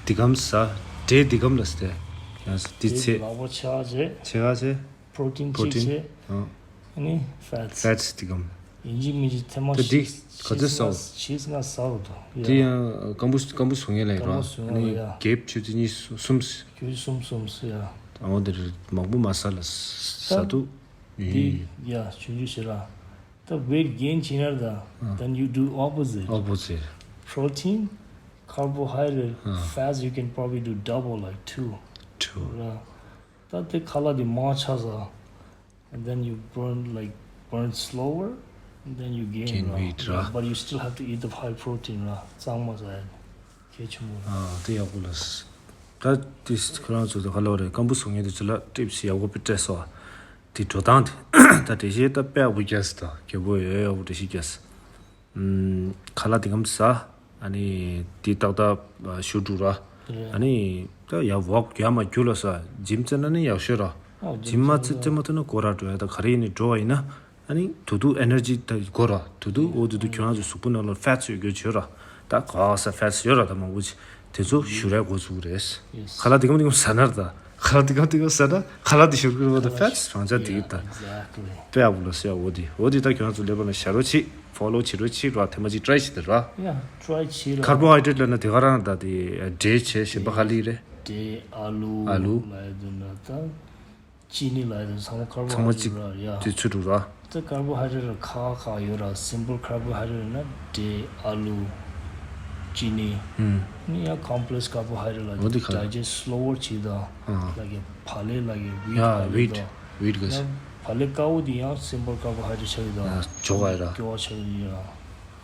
འདི་གམ་ཟ། འབྲས་འདི་གམ་ལ་ཟ། ཡང་ཟ་འདི་ཚེ། ལག་པ་ཆག་ཆེ། ཆེ་ག་ཆེ། protein གཅིག protein བྱས། ཨ་ནི་fats fats དེ་གམ། ཡིན་གཅིག་མིན་གཅིག་ཐེངས་མ་ད་འདི་ག་ཚོད་ཟ། cheese ང་ཟ་འོ་དོ། དེ་ཡང་སྐམ་པོ་སྐམ་པོ་བཟོ་མཁན་ལ་ཡིན་རོ། སྐམ་པོ་བཟོ་མཁན་ལ་ཡ། ཨ་ནི་རྒྱབ་ཆུ་ཚོད་གཉིས་གསུམ། ཆུ་ཚོད་གསུམ་གསུམ་ཡ། ཨ་འོ་དེ་རེད། མང་པོ་མ་ཟ་ལ་ཟ་འདུག་འདི་ཡ་ཆུང་ཆུང་ཞིག་ར། ད་weight gain བྱེད་ན་ད། Then you do opposite. Opposite. Protein, carbohydrate, fats, you can probably do double, like two. Two. ར། ད་དེ་ཁ་ལག་དེ་མང་ཆགས་ས། And then you burn, like, burn slower, and then you gain, gain weight, ར། But you still have to eat the high protein, ར། གཙང་མ་ཟ་ཡ་གལ་ཆེན་པོ་ར། ཨ། དེ་ཡག་པོ་ལ། ད་དེ་ཁོ་རང་ཚོ་ད་ཁ་ལག་རེད། སྐམ་པོ་བཟོ་མཁན་དེ་ཚོ་ལ་ཊིབ་སི་ཡག་པོ་དཔེ་སྤྲད་སོང་། དེ་འགྲོ་སྟངས་དེ་ད་དེ་བཞིན་ད་དཔེ་ཡག་པོ་རྒྱག་སོང་། ད་རྒྱལ་པོ་ཡོད། ཡག་པོ་དེ་བཞིན་རྒྱག་སོང་། ཨམ། ཁ་ལག་དེ་གམ་ཟ། ཨ་ནི་དེ་ཏག་ཏག་ཞུ་འགྲོ་ར། རེད། ཨ་ནི་ད་ཡར་ཝོག་ཡར་མར་རྒྱུག་ལ་ཟ། ཇིམ་རྩེ་ན་ནི་ཡག་ཤོས་ར། ཨོ། ཇིམ་མ་རྩེ་རྩེ་མ་ཐུབ་ན་སྐོར་ར་འགྲོ་ཡ། ད་ག་རེ་ཡིན་ནི་འགྲོ་བ་ཡིན་ན། ཨ་ནི་དུ་དུ་ཨེ་ནར་ཇི་ད་དགོས་ར། དུ་དུ་འོ་དུ་དུ་ཁྱོད་རང་ཚོ་གཟུགས་པོ་ནང་ལ་ཕེ་ཊི་སི་ཡོད་རྒྱུ་བྱོས་ར། ད་ག་ས་ཕེ་ཊི་སི་ཡོད་ར། ད་མང་པོ་ཅིག་དེ་ཚོ་ཞུ་ར་འགོ་བཙུགས་རེད། Yes. ཁ་ལག་དེ་གམ་དེ་གམ་ཟ་ན་ར། ད་ཁ་ལག་དེ་གམ་དེ་གམ་ཟ་ན་ཁ་ལག་དེ་ཞུ་དགོས་ར། ད་ཕེ་ཊི་སི་རང་ཅག་དེ་ད། Yeah, exactly. དཔེ་ཡག་པོ་ལ་ཟེར། འོ་དེ་འོ་དེ་ད་ཁྱོད་རང་ཚོ་ལེ་བ་ལ་ཤ་རོ་ཆི་ཕོ་ལོ་བྱེད་རོགས་བྱེད་ར། ཐེངས་མ་གཅིག་ཊི་རའི་བྱེད་དེ་ར། Yeah, try བྱེད་ར། ཀར་བོ་ཧའི་ཌེ་རེ་ཊི་ལབ་ན་དེ་ག་རང་ད་དེ་འབྲས་བྱས་གཞན་པ་ཧ་ལི་རེད། འབྲས། ཨ་ལུ། ཨ་ལུ། ལབ་ཡ་དེ་འདྲ་ད། ཅི་ནི་ལབ་ཡ་དེ་ཚང་མ་ཀར་བོ་ཚང་མ་ཧའི་ཌེ་རེ་ཊི་ར། ཡ། དེ་ཚུད་འགྲོ་ར། ད་ཀར་བོ་ཧའི་ཌེ་རེ་ཊི་ཁག་ཁག་ཡོད་ར། སིམ་པལ་ཀར་བོ་ཧའི་ཌེ་རེ་ཊི་ན་འབྲས། ཨ་ལུ། ཅི་ནི། ཨུམ། ནི་ཡང་ཀོམ་པི་ལེག་སི་ཀར་བོ་ཧའི་ཌེ་རེ་ཊི་ལབ་ཡ། འོ་དེ་ཁ། ཌའི་ཇེ་སི་ཊི་སི་ལོ་ཝར་བྱེད་ད། ཨ། ལབ་ཡ་བག་ལེབ་ལབ་ཡ། ཝིཊ། ཡ་ལབ་ཡ་ཝིཊ། ད། ཝིཊ་ག་ས། ཡང་བག་ལེབ་དཀར་པོ་དེ་ཡང་སིམ་པལ་ཀར་བོ་ཧའི་ཌེ་རེ་ཊི་ཆགས་ཡོད་ད། ཡ་ཇོ་ག་ཡ་ར། ཇོ་ག་ཆགས་ཡོད་ཡ།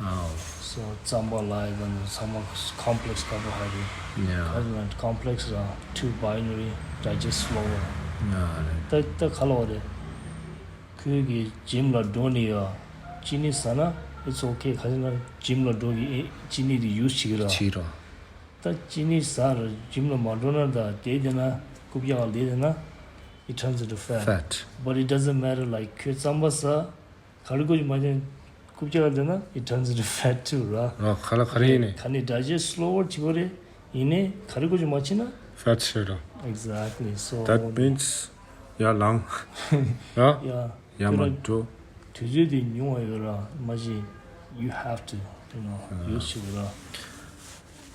ཨའོ། སོ་རྩམ་པ་ལབ་ཡ་ད་ནི་ཚང་མ་ཀོམ་པི་ལེག་སི་ཀར་བོ་ཧའི་ཌེ་རེ་ཊི། ཡ། ག་ས་ན་ཀོམ་པི་ལེག་སི་ར། ཊུ་བའི་ནེ་རི་ཌའི་ཇེ་སི་ཊི་སི་ལོ་ཝར། ཡ་རེད། ད་ད་ཁ་ལོ་རེད། ཁོས་གི་ཇིམ་ལ་འགྲོ་ནི་ཡ། ཅི་ནི་ཟ་ན་ཨིཊ་སི་ཨོ་ཁེ། ག་ས་ན་ཇིམ་ལ་འགྲོ་གི་ཨེ་ཅི་ནི་དེ་ཡུ་སི་བྱེད་ཀྱི་ར། བྱེད་ར། ད་ཅི་ནི་ཟ་ར་ཇིམ་ལ་མ་འགྲོ་ན་ད་དེ་དེ་ན་རྐུབ་བཀྱག་ལ་དེ་དེ་ན། It turns into fat. Fat. But it doesn't matter, like, ཁྱོད་རྩམ་པ་ཟ། ག་རེ་དགོས་ཀྱི་མ་བྱས་རྐུབ་བཀྱག་ལ་དེ་ན། It turns into fat too, ར། ར་ཁ་ལ་ག་རེ་ཡིན་ནི། ག་ནི་ཌའི་ཇེ་སི་ཊི་སི་ལོ་ཝར་བྱེད་དགོས་རེད། ཡིན་ནི་ག་རེ་དགོས་ཀྱི་མ་བྱས་ན། ཕེ་ཊི་སི་ཆགས་ར། Exactly. So that means ཡར་ལངས། ར། ཡ། ཡར་མར་འགྲོ། དུས་ཚོད་དེ་ཉུང་བ་ཡོད་ར། མ་གཞི། You have to, you know, ཡུ་སི་བྱེད་དགོས་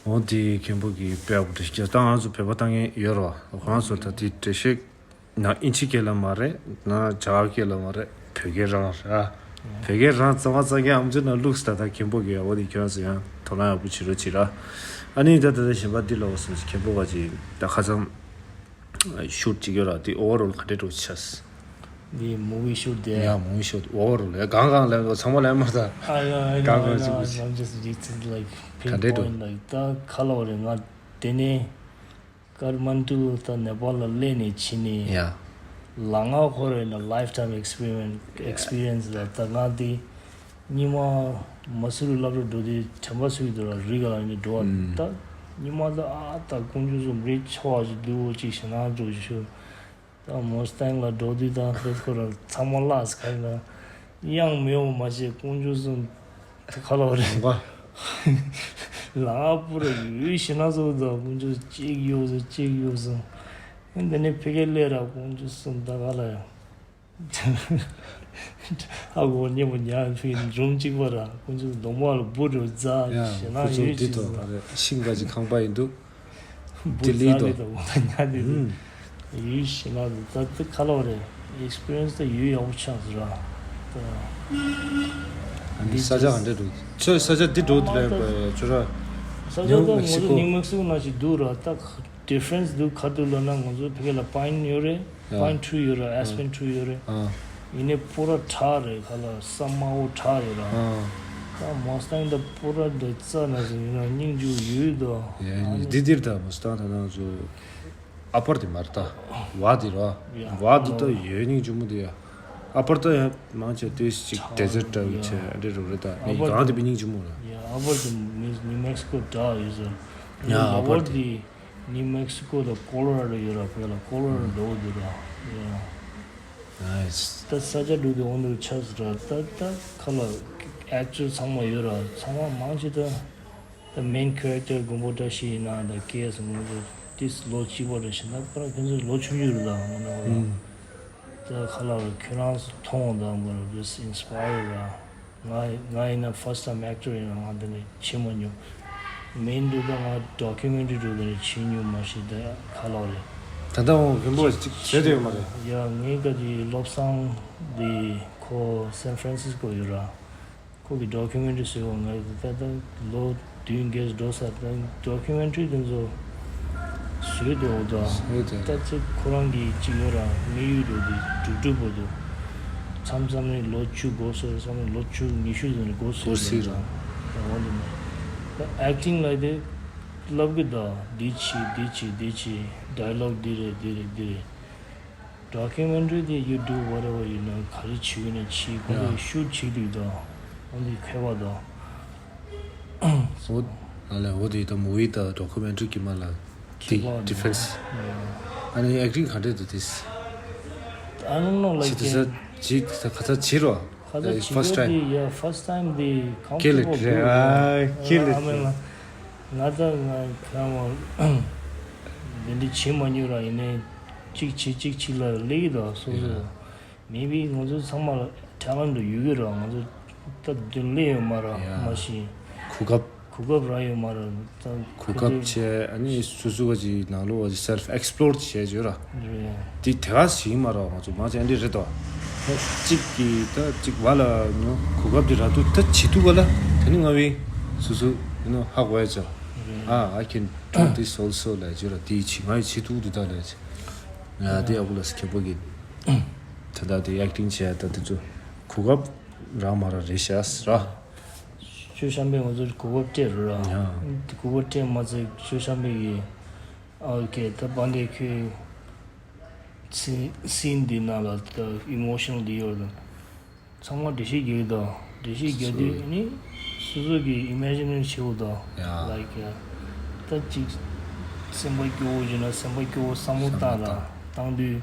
ར། འོ་དེ་མཁན་པོ་གི་དཔེ་ཡག་པོ་འགྲེལ་བཤད་ད་ང་ཚོ་བོད་པ་ལྟ་མཁན་ཡོད་ར། ཁོ་རང་ཚོ་ད་དེ་འགྲེལ་བཤད་ན་ཨིན་ཇི་སྐད་ལ་མ་རེད། ན་རྒྱ་གར་སྐད་ལ་མ་རེད། བོད་སྐད་རང་ར། བོད་སྐད་རང་རྩ་བ་རྩ་མཁན་ཨམ་ཅོག་ནང་བླུགས་ད། ད་མཁན་པོ་གི་འོ་དེ་ཁྱོད་རང་ཚོ་ཡང་དོ་སྣང་ཡག་པོ་བྱེད་རོགས་བྱེད་ར། ཨ་ནི་ད་ད་ད་གཞན་པ་འདི་ལ་འོ་སོང་མཁན་པོ་ག་ཅིག་ད་ཁ་སང་ཤུཊ་ཅིག་ཡོད་ར། དེ་ཨོ་ཝར་ཨོལ་ག་འདྲས་འགྲོ་ཆགས། འདི་མུ་བི་ཤུཊ་དེ། ཡ་མུ་བི་ཤུཊ་ཨོ་ཝར་ཨོལ་ཡ་གང་གང་ལབ་ཚང་མ་ལབ་མ་ད། I know, I know, གང་གང་ཅིག་ཅིག I'm just, it's like ག་འདྲས་འགྲོ། Pinpoint, like, ད་ཁ་ལོ་རེད། ང་དེ་ནས་ཀ་ཐ་མན་ཌུ་ད་ནེ་པཱལ་ལ་སླེབས་ནས་ཕྱིན་ནས། ཡ། ལ་ང་ཁོ་རེ་ན་ལའིཕ་ཊའིམ་ཨེག་སི་པི་རི་ཡེན་སི། ཡ། ཨེག་སི་པི་རི་ཡེན་སི་ལ་ད་ང་དེ་ཉི་མ་མ་སུ་རི་སློབ་གྲྭ་འགྲོ་དུས་དྲན་པ་གསོས་འདུག་ར། རི་ག་ལ་ནི་འགྲོ་བ། ཨུམ། ད་ཉི་མ་ད་ཨ་ད་དཀོན་མཆོག་གསུམ་རི་ཆེ་བ་ཞིག་འདུག་ཅིག་ཞེ་ན་འགྲོ་ཞུ། ད་མོ་སི་ཏང་ལ་འགྲོ་དུས་ད་ཁོ་ཁོ་ར་ཚང་མ་བརླགས་ཁ་ན་གཡང་མེད་པ་མ་བྱས་དཀོན་མཆོག་གསུམ་ད་ཁ་ལོ་རེད། ལ་ང་པུ་ར་ཡོད་ཞེ་ན་སོ་ད་དཀོན་མཆོག་གཅིག་ཡོད་ཟེར་གཅིག་ཡོད་ཟེར། འདི་ནས་ཕ་གི་སླེབས་ར་དཀོན་མཆོག་གསུམ་ད་ག་ལ་ཡ། ཨ་གོ་ཉེ་མོ་ཉ་ཕི་འབྲུམ་གཅིག་པ་ར་དཀོན་མཆོག་གདོང་པ་ལ་འབུ་རུ་རྫ་ཡ་ཞེ་ན་ཁོ་ཚོ་ཡོད་འདི་ཅིག་དོ་ཟེར། ཤིང་ག་ཅིག་ཁང་པ་ཡིན་འདུག་འབུ་ལི་རྫ་དོ་ལི་དང་ཉ་དེ་ཨུམ། ཡུལ་ཞིག་ན་ད་ལྟ་ཁ་ལོ་རེད། ཨེག་སི་པི་རི་ཡེན་སི་ད་ཡུལ་ཡག་པོ་ཆགས་ཟེར་ར། ད་ཨ་ནི་ས་ཆ་ག་འདྲ་འདུག་ཁྱོད་ས་ཆ་འདི་འགྲོ་དུས་ལས་པ་ཁྱོད་ར་ས་ཆ་ད་ང་ཚོ་ནིའུ་མེག་སི་ཀོ་ནང་བཞིན་འདུག་ར། ད་ཌི་ཕ་རེན་སི་འདུག་ག་འདུག་ལབ་ན་ང་ཚོ་ཕ་གི་ལ་པའིན་ཡོད་རེད། ཡ། པའིན་ཊི་རི་ཡོད་རེད། ཨ་སི་པེན་ཊི་རི་ཡོད་རེད། ཨ། ཡིན་ནའི་པུ་ར་བྲག་རེད། ཁ་ལ་ས་དམར་པོ་བྲག་ཡོད་ར། ཨ། ད་མོ་སི་ཏང་ད་པུ་ར་འདི་རྩ་ན་ཟིན་ཡིན་ན་སྙིང་རྗེ་ཡོད་དོ། ཡ་ཨ་ནི་འདི་འདིར་ད་མོ་སི་ཏང་ད་ནང་ཚོ། ཨ་པར་དེ་མ་རེད་ད། བ་དེ་ར། ཡ། བ་དེ་ད་ཡོད་སྙིང་རྗེ་མོ་དེ་ཡ། ཨ་པར་ད་ཡ་མང་ཆེ་དེ་ཞིག་ཌེ་ཛར་འདྲ་བོ་ཆེ་འདྲ་རུ་རེད་ད། ནི་གང་དེ་བི་སྙིང་རྗེ་མོ་ར། ཡ་ཨ་པར་དེ་མི་ནིའུ་མེག་སི་ཀོ་བྲག་ཡོད་ཟེར། ཡ་ཨ་པར་དེ་ནིའུ་མེག་སི་ཀོ་དང་ཀོ་ལོ་ར་ཌོ་ཡོད་ར། ཕ་གི་ལ་ཀོ་ལོ་ར་ཌོ་དེ་ར། ཡ། ནའིས། ད་ས་ཆ་འགྲོ་དུས་འོང་དུ་ཆགས་ཟེར་ར། ད་ད་ཁ་ལ་ཨེག་ཊར་ཚང་མ་ཡོད་ར། ཚང་མ་མང་ཆེ་ད། ད་མེན་ཁེ་རེག་ཊར་དགོན་པོ་བཀྲ་ཤིས་ཡིན་ན་ད་ཀེ་ཨེས་དགོན་པོ་ཏིས་ལོ་གཅིག་པ་རེ་བཞིན་ད་ཁོ་རང་ཁྱེད་ཚོ་ལོ་ཆུང་ཆུང་རེད་ད་ང་ནང་ལ། ཨུམ། ད་ཁ་ལ་ར་ཁྱོད་རང་ཚོ་མཐོང་ད་མོ་ར་བེ་སི་ཨིན་སི་པ་ཡར་ར། ང་ང་ཡིན་ན་ཕར་སི་ཊའིམ་ཨེག་ཊར་ཡིན་ན་ང་འདི་ནས་བྱེད་མ་མྱོང་། མེན་འགྲོ་ད་ང་ཌོ་ཀུ་མེན་ཊ་རི་འགྲོ་འདི་ནས་བྱེད་མྱོང་མ་ཤེས་ད་ཁ་ལ་རེད། ད་ལྟ་འོང་རིན་པོ་ཆེ་གཅིག་བྱེད་དུ་ཡོད་མ་རེད། ཡ་ངའི་ཀ་དེ་བློ་བཟང་དེ། ཁོ་སན་ཧྥ་རན་སིས་ཀོ་ཡོད་ར། ཁོ་གི་ཌོ་ཀུ་མེན་ཊི་རི་བཟོས་པ་ང་ད་ལྟ་ལོ་བདུན་བརྒྱད་འགྲོ་ས། ད་ཌོ་ཀུ་མེན་ཊི་རི་དེ་ཚོ་བཟོས་དེ་འོ་ད། བཟོས་དེ། ད་ཚེ་ཁོ་རང་གི་གཅིག་ཡོད་ར། དམིགས་ཡུལ་འགྲོ་དེ་གྲུབ་གྲུབ་པོ་དེ། མཚམས་མཚམས་ནས་ལོ་བཅུ་འགོར་སོང་། མཚམས་ནས་ལོ་བཅུ་ཉི་ཤུ་ཙམ་ནས་འགོར་སོང་། འགོར་སྲིད་ར། འོ་དེ་ནས་ད་ཨེག་ཊིང་ལ་དེ་ལབ་གི་ད། འདི་བྱེད་འདི་བྱེད་འདི་བྱེད། ཌའི་ལོག་འདི་རེད་འདི་རེད་འདི་རེད། ཌོ་ཀུ་མེན་ཊི་རི་དེ་you do whatever you know. ག་རེ་བྱེད་ཀྱི་ན་བྱེད། ཁོ་ཚོས་ཤུཊ་བྱེད་དུས་དང་། ཁོ་ཚོས་མཁས་པ་དང་། འོ། ང་ལ་འོ་དེ་ད་མུ་ཝི་དང་ཌོ་ཀུ་མེན་ཊི་རི་གི་མ་ལ་དེ་ཁྱད་པར་ཌི་ཕ་རེན་སི། ཨ་ནི་ཨེག་ཊིང་ག་འདྲ་འདུག་དེ། I don't know, like, ཇི་ལྟར་ཇི་ལྟར་ག་ཚོད་བྱེད་རོགས། ཁ་ཚ་ཕར་སི་ཊི་ཊའིམ་དེ། ཡ་ཕར་སི་ཊི་ཊའིམ་དེ་ཁམ་ཁེ་ལེ་ཕོར་ཊེ་བལ་ཨ་ཁེ་ལེ་ཨ་མེན་ལ། ང་ད་ང་ཁ་མ་འདི་འདྲ་བྱེད་མ་མྱོང་ར། ཡིན་ནའི་གཅིག་བྱེད་གཅིག་བྱེད་ལ་སླེབས་ཀྱི་འདུག་སོ་སོ། ཡ། མེ་བི་ང་ཚོ་ཚང་མ་ཊེ་ལེན་ཊི་ཡོད་ཀྱི་ར། ང་ཚོ་ད་འདི་སླེབས་ཡོད་མ་ར། ཡ། མ་གཞི་གོ་སྐབས། གོ་སྐབས་རག་ཡོད་མ་ར། ད་གོ་སྐབས་བྱས། ཨ་ནི་སོ་སོ་བ་ཅིག་ནང་ལོགས་བ་ཅིག་སེལ་ཕི་ཨེག་སི་པི་ལོར་བྱས་བརྗོད་ར། རེད། དེ་དེ་ག་ཞིག་མ་ར། ང་ཚོ་མ་བྱས་འདི་རེད་དོ། ད་གཅིག་གིས་ད་གཅིག་བ་ལ་ནོ་གོ་སྐབས་དེ་རག་དུས་ད་བྱེད་ཐུབ་པ་ལ། དེ་ནི་ང་བའི་སོ་སོ་ཡིན་ནོ་ཧ་གོ་ཡ་ཅོ། རེད། ཨ། I can do this also ལ་བརྗོད་ར། དེ་བྱེད། ང་ཡི་བྱེད་ཐུབ་འདི་ད་ལ་བྱེད། ང་དེ་ཨ་བུ་ལ་སི་ཁེ་པོ་གི་ད་ད་དེ་ཨེག་ཊིང་བྱས་ད་དེ་ཚོ་གོ་སྐབས་རག་མ་རག་རེད་ཤག་ར། ཤོ་ཤམ་པས་ང་ཚོར་གོ་སྐབས་སྤྲད་རོགས་ར། ཡ། གོ་སྐབས་སྤྲད་མ་ཚད་ཤོ་ཤམ་པས་གི། ཨོ་ཁེ། ད་བན་དེ་ཁྱོད་སི་སིན་འདི་ནང་ལ་ད་ཨི་མོ་ཤི་ནལ་འདི་ཡོད་དང་། ཚང་མ་འགྲེལ་བཤད་རྒྱག་གི་འདུག་འགྲེལ་བཤད་རྒྱག་དུས་ནི་སོ་སོ་གི་ཨི་མེ་ཇི་ནེ་ཤན་བྱེད་འོ་ད། ཡ། ལའིཀ་ཡ། ད་ཅིག་སེམས་པ་སྐྱོ་བོ་བྱུང་ན་སེམས་པ་སྐྱོ་བོ་བསམ་བློ་བཏང་ར། བཏང་དུས་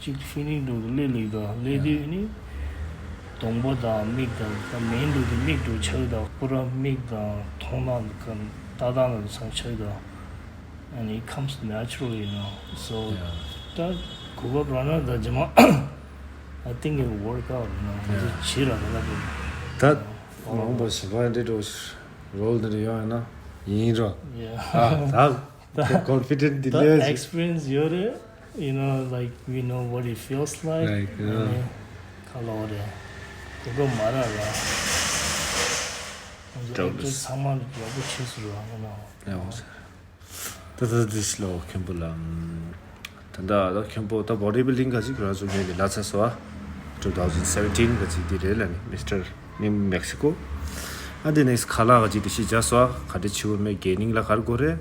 ཅིག་ཕི་ལིང་འགྲོ་གི་སླེབས་ལེགས་དང་སླེབས་དུས་ནི། གདོང་པ་དང་མིག་དང་། ད་མེན་འགྲོ་དུས་མིག་འགྲོ་ཆགས་དང་། པུ་ར་མིག་དང་མཐོང་སྟངས་དང་ལྟ་སྟངས་དང་ཚང་ཆགས་དང་། And it comes naturally, you know. So, yeah. ད་གོ་སྐབས་རག་ན་ད་རྗེས་མ། I think it will work out, you know. ང་ཚོ་བྱེད་ར་ད་ལ་དེ། ད་མ་འོངས་པར་གཞན་པ་འདྲེ་འགྲོ་རོལ་འདི་འདྲ་ཡོང་ཡ་ན་ཡིན་རོ། Yeah. ཨ་ད་ད་ཀོན་ཕི་ཌེན་ཊི་འདི་ད་ལས་ཨེག་སི་པི་རི་ཡན་སི་ཡོད་རེད། You know, like, we know what it feels like. Like, yeah. ཨ་ནི་ཁ་ལོ་རེད། གོ་སྐབས་མ་རག་ར། ང་ཚོ་ཨེག་ཊར་ཚང་མ་ཡག་པོ་བྱེད་སྲིད་ར། You know. Yeah. ད་ད་དིས་ལོ་མཁན་པོ་ལ། ད་ད་ད་མཁན་པོ་ད་བོ་ཌི་བིལ་ཌིང་ག་ཅིག་ར་བཟོ་མཁན་གྱི་ལ་ཚ་སོ། ཊུ་ཐའུ་ཛེན་སེ་བེན་ཊིན་ག་ཅིག་འདི་རེད་ལ་ནི། མི་སི་ཊར་ནིའུ་མེག་སི་ཀོ། ཨ་འདི་ནེག་སི་ཁ་ལག་ག་ཅིག་འདི་ཤི་ཇ་སོ། ག་འདྲ་བྱེད་དགོས་མེད། གེ་ནིང་ལ་ག་རེ་དགོས་རེད།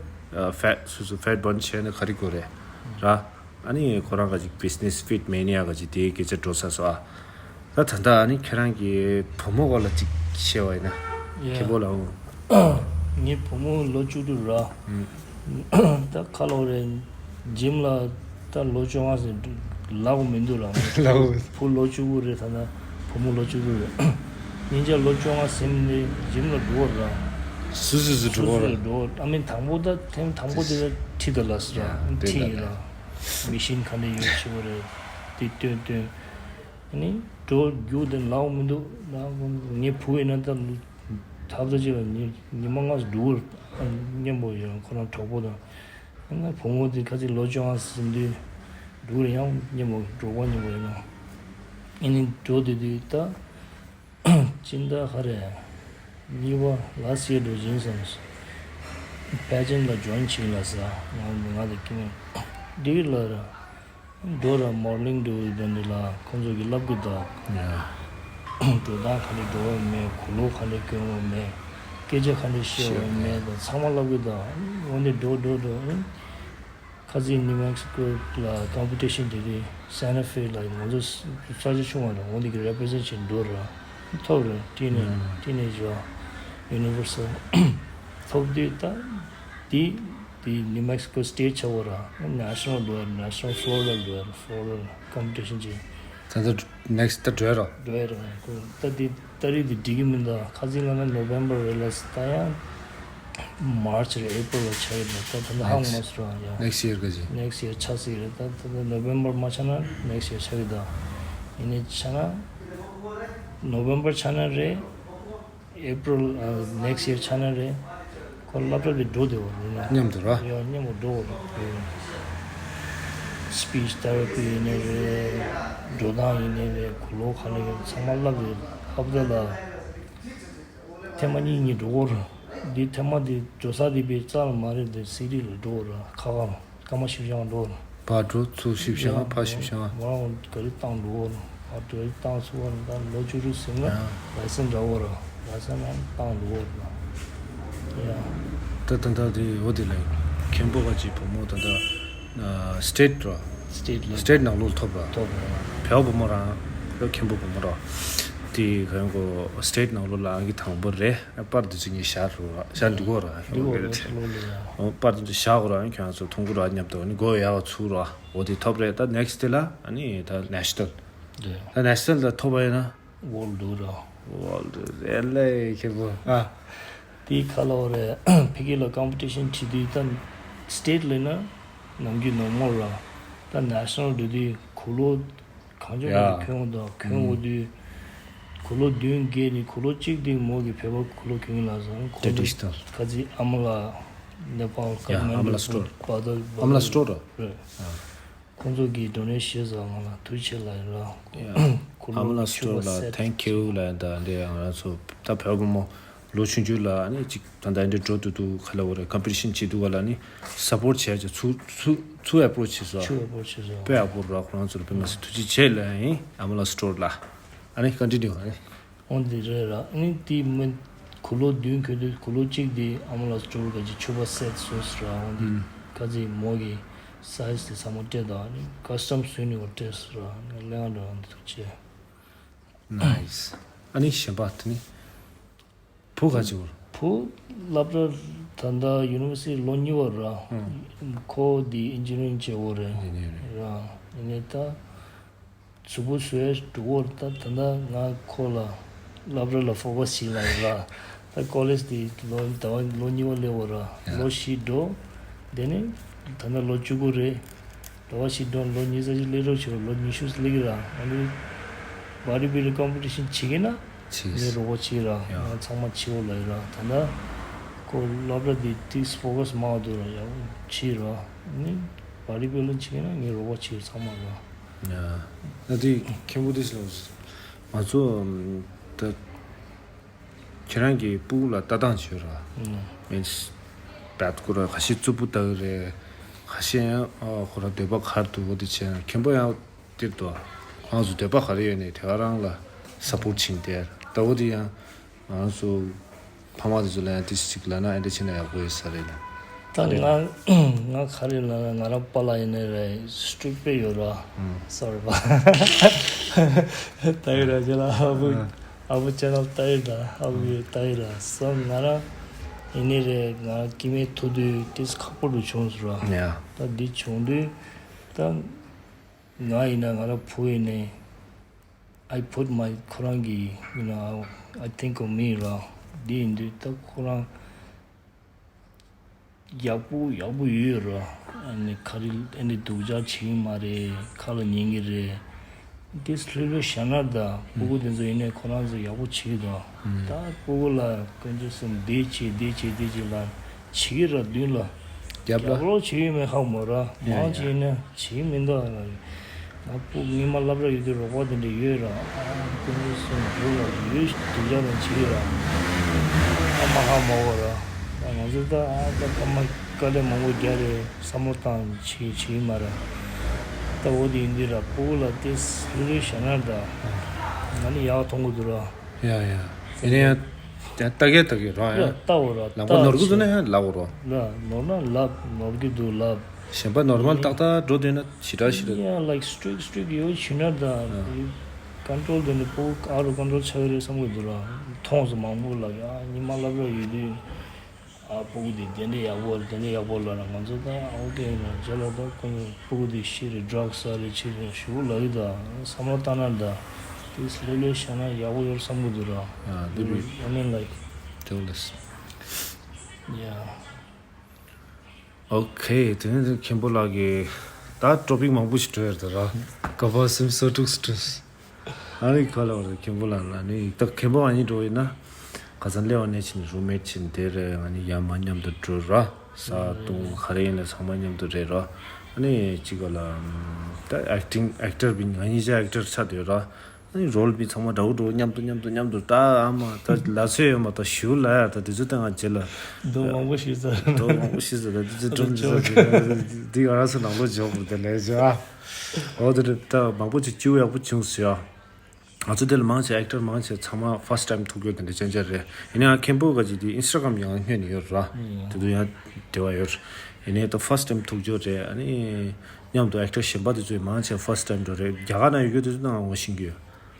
ཕེ་ཊི་སོ་སོ་ཕེ་ཊི་བརན་བྱས་ན་ག་རེ་དགོས་རེད་ར། ཨ་ནི་ཁོ་རང་ག་ཅིག་བི་ཛི་ནེ་སི་ཕིཊ་མེ་ནི་ཡ་ག་ཅིག་དེའི་སྐད་ཆ་འགྲོ་ས་སོ་ཨ། ད་ད་ལྟ་ཨ་ནི་ཁྱེད་རང་གི་བུ་མོ་སྐོར་ལ་ཅིག་བཤད་པ་ཡིན་ན། ཡ། མཁན་པོ་ལ་འོང་། ངའི་བུ་མོ་ལོ་བཅུ་དྲུག་ར། ཨུམ། ད་ཁ་ལོ་རེད། ཇིམ་ལ་ད་ལོ་བཅོ་ལྔ་ཟིན་ལབ་མི་འདུག་ར། ལབ། བུ་ལོ་བཅུ་དགུ་རེད། ད་ན་བུ་མོ་ལོ་བཅུ་དགུ་རེད། ཉིན་ཆ་ལོ་བཅོ་ལྔ་ཟིན་ནས་ཇིམ་ལ་འགྲོ་བ་ར། སུ་སུ་སུ་འགྲོ་བ་ར། སུ་སུ་འགྲོ་བ། ཨ་མིན་དང་པོ་ད་ཐེངས་དང་པོ་དེ་ད་ཁྲིད་ད་ལ་སི་ར། ཡ་དེ་ཁྲིད་ཡིན་ལ་ར། མི་ཤིན་ག་འདྲ་ཡོད་ཆེ་བོ་རེད། དེ་སྟོན་སྟོན། ཨ་ནི་འགྲོ་རྒྱུ་དེ་ལའོ་མི་འདུག་ངའི་བུ་ཡིན་ན་ད་ཐབས་ད་ཅི་ལ་ཉི་ཉི་མ་ལྔ་འགྲོ་གི་མཉམ་པོ་ཡོད། ཁོ་རང་གྲོགས་པོ་དང་། ཨ་ན་བུ་མོ་དེ་ཁ་ཅིག་ལོ་བཅོ་ལྔ་ཟིན་དུས་འགྲོ་གི་ཡང་མཉམ་པོ་གྲོགས་པོ་མཉམ་པོ་ཡིན་ནོ། ཨ་ནི་འགྲོ་དེ་དུས་ད། སྤྱི་ཟླ་ག་རེ། གཉིས་པ་ལ་སི་ཡར་འགྲོ་བཞིན་སོང་། པེ་ཇེན་ཊི་ལ་ཇོ་ཡིན་བྱེད་ལ་ཟ། ང་ང་དང་ཀི་མེ་འདི་ལ་ར། འགྲོ་ར་མོ་ཌེ་ལིང་འགྲོ་དོན་འདི་ལ་ཁོང་ཚོ་གི་སློབ་གི་ད། ཡ། འགྲོ་སྟངས་ག་འདྲ་འགྲོ་བ་མེད། གོས་ལོག་ག་འདྲ་གྱོན་བ་མེད། སྐད་ཆ་ག་འདྲ་བཤད་བ་མེད་ད། ཚང་མ་སློབ་གི་ད། འོན་ཏེ་འགྲོ་འགྲོ་འགྲོ། ཁ་སང་ནིའུ་མེག་སི་ཀོ་ལ་ཀོམ་པི་ཊི་ཤན་དེ་དུས་སན་ཊ་ཧྥེ་ལ་ང་ཚོ་ས་ཆ་ཆུང་བ་རེད། འོ་འདི་གི་རེ་པི་རི་ཛེན་ཊི་བྱེད་འགྲོ་ར་ཐོབ་རེད། ཊི་ནེ་ཊི་ནེ་ཇི་ཡུ་ནི་ཝར་སལ་ཐོབ་དུས་ད་དེ་དེ་ནིའུ་མེག་སི་ཀོ་སི་ཊེ་ཊི་ཆགས་པ་ར། ནེ་ཤ་ནལ་འགྲོ་ཡ། ནེ་ཤ་ནལ་ཕོ་ལོ་རར་འགྲོ་ཡ། ཕོ་ལོ་རར་ཀོམ་པི་ཊི་ཤན་ཅིག་ད་ལྟ་ནེག་སི་ཊི་ད་འགྲོ་ཡ་རོ། འགྲོ་ཡ་ར་ཁོ་ད་དེ། ཏ་རིག་དེ་འགྲིག་གི་མི་འདུག་ཁ་སང་ལ་ན་ནོ་བེམ་བར་རེད་ལ་སི་ད་ཡང་མར་ཆི་རེད། ཨེ་པྲིལ་ལ་ཆགས་ཡོད་རེད། ད་ད་ལྟ་ཧ་གོ་མ་སོང་ར། ཡ། ནེག་སི་ཡར་ག་ཅི། ནེག་སི་ཡར་ཆགས་སྲིད་རེད། ད་ད་ལྟ་ནོ་བེམ་བར་མ་ཆགས་ན་ནེག་སི་ཡར་ཆགས་ཀྱི་འདུག་ཡིན་ནའི་ཆགས་ན་ནོ་བེམ་བར་ཆགས་ན་རེད། ཨེ་པྲིལ་ཨ་ནེག་སི་ཡར་ཆགས་ན་རེད། ཁོ་སློབ་གྲྭ་དེ་འགྲོ་བདེ་བོ་རེད་ན། མཉམ་དུ་ར། ཡ་མཉམ་པོ་འགྲོ་བ་རེད། སྤིཆ་ཐེ་ར་པི་ཡིན་ནའི་རེད། འགྲོ་སྟངས་ཡིན་ནའི་རེད། གོས་ལོག་ག་ལ་ཡོད་ཚང་མ་བསླབ་རེད། ལྷག་པར་དུ་ལ་ཐེངས་མ་གཉིས་གཉིས་འགྲོ་གོ་ར། འདི་ཐེངས་མ་འདི་འགྲོ་ས་འདི་པའི་རྩ་ལ་མ་རེད། འདི་སི་ཊི་ལ་འགྲོ་གོ་ར། ཁ་ཁ་ལ་སྐར་མ་བཞི་བཅུ་འགྲོ་གོ་ར། ཕར་འགྲོ་ཚུར་བཞི་བཅུ་ཕར་བཞི་བཅུ། ང་རང་ག་རེ་བཏང་འགྲོ་གོ་ར། ཨ་ཊོ་རེ་བཏང་ཚུགས་པ་ནི་ད་ལོ་བཅུ་དྲུག་ཟིན་ན་ལའི་སེན་སི་འདྲ་བོ་ར། ལའི་སེན་སི་ཡང་བཏང་འགྲོ་གོ་ར། ཡ། ད་ད་ལྟ་དེ་འོ་དེ་ལ་མཁན་པོ་ག་ཅིག་བུ་མོ་ད་ལྟ་སི་ཊེཊ་ར། སི་ཊེཊ་ལ། སི་ཊེཊ་ནང་ལོགས་ཐོབ་ར། ཐོབ་ར། བལ་བུ་མོ་རང་ལོ་མཁན་པོ་བུ་མོ་ར། དེ་ག་ཡང་གོ་སི་ཊེཊ་ནང་ལོགས་ལ་ཨང་ཀི་དང་པོ་རེད། པར་དེ་ཚོ་ངས་བཞག་རུ་ར་བཞག་འདུག་གོ་ར། འདུག་གོ་ར། ལོ་ལོ་ཡ། པར་དེ་ཚོ་བཞག་གོ་ར། ཁྱོད་ཚོ་མཐོང་གོ་ར་མཉམ་དུ་ནི་གོ་ཡག་ཚུགས་ར། འོ་དེ་ཐོབ་རེད། ད་ནེག་སི་ཊི་དེ་ལ་ཨ་ནི་ད་ནེ་ཤ་ནལ། རེད། ད་ནེ་ཤ་ནལ་ད་ཐོབ་པ་ཡིན་ན། ཝོལ་ཌི་ར། ཝོལ་ཌི་རེད་ལེ་ཁྱེད་པོ་ཨ། དེའི་ཁ་ལོ་རེད། ཕ་གི་ལ་ཀམ་པི་ཊི་ཤན་བྱེད་དུས་ད་སི་ཊེཊ་ལ་ན་ནམ་རྒྱུན་ནོར་མལ་ར། ད་ནེ་ཤ་ནལ་འགྲོ་དུས་གོས་ལོག་གང་ལྕོགས་ཡ། གོན་འོང་། ད་གོན་འོང་དུས་གོས་ལོག་བདུན་བརྒྱད་ནི་གོས་ལོག་གཅིག་དེ་མོ་གི་བོད་པ་གོས་ལོག་གོན་ལ་སོང་། ཁོང་ཚོ་ཊེ་རེ་ཌི་ཤ་ནལ། ཁ་ཚི་ཨ་མ་ལ་ནེ་པཱལ། ཡ། ཨ་མ་ལ་སི་ཊོར། ཨ་མ་ལ་སི་ཊོར་ར། རེད། ཁོང་ཚོ་གིས་ཌོ་ནེཊ་བྱས་ཙང་ང་ལ་ཐུགས་རྗེ་ཆེ་ལབ་ཡིན་ར། ཡ། ཁོ་ཨ་མ་ལ་ལོ་སི་ཊོར་ཕྱུ་པ་ལ་སེ་ཊི་ཐེང་ཀིའུ་ལབ་ཡིན། ད་འདི་ང་རང་ཚོ་ད་བོད་པ་མོ་ལོ་ཆུང་ཆུང་ལ་ནི་ཅིག་ད་ལྟ་འདི་འགྲོ་དུས་དུས་ག་ལ་བ་རེད། ཀམ་པི་ཊི་ཤན་བྱེད་དུས་ག་ལ་ནི་སབ་པོར་ཊི་བྱས་ཅིག་ཚུར་ཚུར་ཚུར་ཨེ་པོ་རོ་ཆི་བྱས་སོང་། ཚུར་ཨེ་པོ་རོ་ཆི་བྱས་སོང་། དཔེ་ཡག་པོ་ར། ཁོ་རང་ཚོ་ལ་དཔེ་མ་སྲིད་ཐུགས་རྗེ་ཆེ་ལབ་ཡིན། ཨ་མ་ལ་སི་ཊོར་ལ། ཨ་ནི་ཀོན་ཊི་ནིའུ། ཨ་ནི། འོ་འདི་རེད་ར། ཨ་ནི་དེ་མི་གོས་ལོག་བདུན་གོན་དུས་གོས་ལོག་གཅིག་དེ་ཨ་མ་ལ་སི་ཊོར་ག་ཅིག་ཕྱུ་པ་སེ་ཊི་བཟོས་སོང་ར། འོ་འདི་ཨུམ། ཁ་ཚི་མོ་གི་སའི་ཛི་དེ་ཚང་མ་སྤྲད་དང་། ཨ་ནི་ཀ་སི་ཊམ་བཟོས་ནི་འོ་སྤྲད་སོང་ར། ཨ་ནི་གླེང་ར་འདི་ཐུགས་རྗེ་ཆེ། ནའིས། ཨ་ནི་གཞན་པ་དེ་ནི། བུ་ག་ཅིག་བར། བུ་སློབ་གྲྭ་ད་ལྟ་ཡུ་ནི་ཝར་སི་ཊི་ལོ་གཉིས་པ་ར། ཨུམ། ཁོ་དེ་ཨིན་ཇི་ནི་ཡ་རིང་བྱེད་འོ་རེད། ཨིན་ཇི་ནི་ཡ་རིང་། ར། ཡིན་ནའི་ད། གཟུགས་པོ་བཟོས་འགྲོ་གི་རེད། ད་ད་ལྟ་ང་ཁོ་ལ་སློབ་གྲྭ་ལ་ཕོ་ཀ་སི་བྱེད་ལབ་ཡིན་ར། ད་ཀོ་ལེཇ་དེ་ལོ་ཟླ་བ་ལོ་གཉིས་པ་སླེབས་འོ་ར། ཡ། ལོ་བཞི་འགྲོ། དེ་ནས་ད་ལྟ་ལོ་བཅུ་དགུ་རེད། ཟླ་བ་བཞི་འགྲོ། ལོ་གཉིས་ཙམ་ཅིག་སླེབས་རོགས་བྱོས། ལོ་ཉི་ཤུ་སླེབས་ཀྱི་ར། ང་ཚོ་བོ་ཌི་བིལ་ཌིང་ཀམ་པི་ཊི་ཤན་བྱེད་ཀྱི་ན་བྱེད། ངས་རོགས་པ་བྱེད་ར། ཡ། ང་ཚང་མ་བྱེད་འོ་ལབ་ཡིན་ར། ད་ལྟ་ཁོ་སློབ་གྲྭ་དེ་ཏིས་ཕོ་ཀ་སི་མང་འདུག་ར། ཡག་པོ་བྱེད་ར། ནི་བོ་ཌི་བིལ་ཌིང་བྱེད་ཀྱི་ན་ངས་རོགས་པ་བྱེད་ཚང་མ་ར། ཡ། ད་དེ་མཁན་པོ་དེ་ལ་ང་ཚོ་ད་ཁྱེད་རང་གི་སྤུ་གུ་ལ་ལྟ་སྟངས་བྱོས་ར། ཨང་། མིན་སི་བད་ཁོ་ར་ཁ་ཤས་རྩུབ་པོ་ལྟ་གི་རེད། ཁ་ཤས་ཡང་ཨ་ཁོ་ར་འདོད་པ་ག་རེ་འདུག་འོ་དེ་བྱས་ན། མཁན་པོ་ཡང་དེར་དུ་ཁོང་ཚོ་འདོད་པ་ག་རེ་ཡོད་ནས་དེ་ག་རང་ལ་སབ་པོར་ཊི་བྱེད་དེ། ད་འོ་དེ་ཡང་ང་ཚོ་ཕ་མ་དེ་ཚོ་ལ་ཡང་ཏིས་ཅིག་ལབ་ན་ཨེ་འདྲ་བྱས་ན་ཡག་པོ་ཡོད་ས་རེད་ལ། ད་ང་ང་ག་རེ་ལབ་ན་ང་རང་པཱ་ལགས་ཡིན་ནའི་རེད། སི་ཊིག་དཔེ་ཡོད་ར། ཨང་། སོ་རི་པ། ད་ཡོད་ར་ཅེ་ལ་ཨ་བུ། ཨང་། ཨ་བུ་ཅེ་ནལ་ལྟ་ཡི་ར། ཨ་བུ་ཡི་ལྟ་ཡི་ར། སོ་ང་རང་ཡིན་ནི་རེད། ང་རང་སྐྱེ་དམན་ཐུག་དུས་ཏིས་ཁག་པོ་རུ་བྱུང་སོང་ར། ཡ། ད་འདི་བྱུང་དུས་ད་ང་ཡིན་ན་ང་རང་བུ་ཡིན་ནི། I put my ཁོ་རང་གི་you know I think of me ར། འདི་ཡིན་དུས་ད་ཁོ་རང་ཡག་པོ་ཡག་པོ་ཡོད་ར། ཨ་ནི་ག་རེ་ཨ་ནི་སྡུག་ཅག་བྱེད་ཀྱི་མ་རེད། ཁ་ལ་ཉན་གྱི་རེད། དེ་ལྷོད་ལྷོད་བཞག་ན་ད་སྤུ་གུ་དེ་ཚོ་ཡིན་ནའི་ཁོ་རང་ཚོ་ཡག་པོ་བྱེད་ཀྱི་འདུག་ད་སྤུ་གུ་ལ་དཀོན་མཆོག་གསུམ་འདི་བྱེད་འདི་བྱེད་འདི་བྱེད་ལ་བྱེད་ཀྱི་ར། མདུན་ལ་རྒྱབ་ལ་རྒྱབ་རོགས་བྱེད་ཀྱི་མེད་ཧ་མོ་ར། ཡ་མང་ཡ་ཆེ་ཡིན་ན་བྱེད་ཀྱི་མི་འདུག་ལ། ང་སྤུ་གུ་སྔོན་མ་སློབ་གྲྭ་ཡོད་དུས་རོགས་པ་དེ་འདྲ་ཡོད་ར། ཨ་དཀོན་མཆོག་གསུམ་འདུག་ལ་ཡོད་སྡུག་ཅག་རང་བྱེད་ཀྱི་ར། ཨ་མ་ཧ་མོ་བ་ར། ང་ཚོ་ད་ཨ་ད་ཕ་མ་དཀའ་ལས་མང་པོ་རྒྱག་རེད། བསམ་བློ་བཏང་བྱེད་བྱེད་ཀྱི་མ་ར། ད་འོ་དེ་ཡིན་དུས་ར་སྤུ་གུ་ལ་དེ་ལྷོད་ལྷོད་བཞག་ན་ད་ང་ནི་ཡག་མཐོང་གི་འདུག་ར། ཡ་ཡ། ཡིན་ན་ཡང་ཡང་ལྟ་གས་ལྟ་གས་རོགས་ཡ། ཡ་ལྟ་འོ་ར། ལག་པ་ལྟ་ནོར་གི་འདུག་ན་ཡང་ལབ་འོ་རོགས། ལ་ནོར་ན་ལབ། ནོར་གི་འདུག་ལབ། གཞན་པ་ནོར་མལ་ཏག་ཏག་འགྲོ་འདོད་ན་ཞེ་དྲག་ཞེ་དྲག་ཡ་ལའིཀ་སི་ཊིག་སི་ཊིག་ཡོད་བྱུང་ན་ད་ཀོན་ཊོལ་དེ་ནི་སྤུ་གུ་ཨ་རུ་ཀོན་ཊོལ་ཆགས་ཀྱི་རེད་བསམ་གི་འདུག་ར། མཐོང་སོང་མང་པོ་ལ་ཡ་ཉི་མ་སློབ་གྲྭ་ཡོད་དུས། ཨ་སྤུ་གུ་དེ་དེ་འདྲ་ཡག་པོ་རེད། དེ་འདྲ་ཡག་པོ་ལབ་ན་ང་ཚོ་ད་ཨོ་ཀེ་ཡིན་ན་རྗེས་ལ་ད་ཁོ་ཚོ་སྤུ་གུ་དེ་ཤི་རེད། ཌྲག་ཟ་རེད། ཆི་རེད་ཞུ་ལབ་ཡོད། ད་བསམ་བློ་བཏང་ན་ད་དེ་ལྷོད་ལྷོད་བཞག་ན་ཡག་པོ་ཡོད་བསམ་གི་འདུག་ར། ཡ་འདི་བི། I mean like དེ་ལས། Yeah. ཨོ་ཁེ། དེ་ནས་མཁན་པོ་ལགས་ཀྱིས་ད་ཊོ་པིག་མང་པོ་ཞིག་བྲོས་ཡོད་རེད་ད་ར། ག་པར་སེམས་གསོ་དྲུག་སི་ཊེ་རེ་སི། ཨ་ནི་ག་ལ་བར་མཁན་པོ་ལགས་ལ་ནི་ད་མཁན་པོ་ང་གཉིས་འགྲོ་ཡིན་ན་ཁ་སང་སླེབས་པ་ནས་ཕྱིན་རུམ་མེཊ་ཕྱིན་དེ་རེད། ང་གཉིས་ཡར་མར་མཉམ་དུ་འགྲོ་ར། ས་དུང་ག་རེ་ཡིན་ན་ཚང་མ་མཉམ་དུ་རེད་རོ། ཨ་ནི་གཅིག་ག་ལ་ད་ཨེག་ཊིང་ཨེག་ཊར་བི་ང་གཉིས་ཆ་ཨེག་ཊར་ཆགས་བསྡད་རོ། ཨ་ནི་རོལ་བི་ཚང་མ་འདྲ་བོ་འདྲ་བོ་མཉམ་དུ་མཉམ་དུ་མཉམ་དུ་ད་ཨ་མ་ད་ལ་ཚོད་ཡོད་མ་ད་ཞུ་ལ་ཡ་ད་དེ་ཚོ་ད་ང་རྗེས་ལ་འདུག་མང་པོ་ཞིག་ཟེར། འདུག་མང་པོ་ཞིག་ཟེར་ད་དེ་ཚོ་གྲུབ་འདི་ཚོ་འདི་ང་རང་ཚོ་ནང་ལོགས་འཇོག་དགོས་དེ་ལས་བྱ། འོ་དེ་རེད་ད་མང་པོ་ཅིག་སྐྱིད་པོ་ཡག་པོ་བྱུང་ཟེར་ཡ། ང་ཚོ་དེ་ལ་མང་ཆེ་ཨེག་ཊར་མང་ཆེ་ཚང་མ་ཕར་སི་ཊི་ཊའིམ་ཐུག་རྒྱུ་དེ་འདྲ་ཅན་ཅན་རེད། ཡིན་ནའང་མཁན་པོ་ག་ཅིག་དེ་ཨིན་སི་ཊ་གྷ་རམ་ཡང་སྔོན་ནས་ཡོད་ར། དེ་དུས་ཡང་འབྲེལ་བ་ཡོད། ཡིན་ནའི་ད་ཕར་སི་ཊི་ཊའིམ་ཐུག་རྒྱུ་རེད། ཨ་ནི་མཉམ་དུ་ཨེག་ཊར་གཞན་པ་དེ་ཚོས་མང་ཆེ་ཕར་སི་ཊི་ཊའིམ་འགྲོ་རེད། རྒྱ་གར་ན་ཡོད་རྒྱུ་དེ་ཚོ་ནང་ངོ་ཤེས་ཀྱི་ཡོད།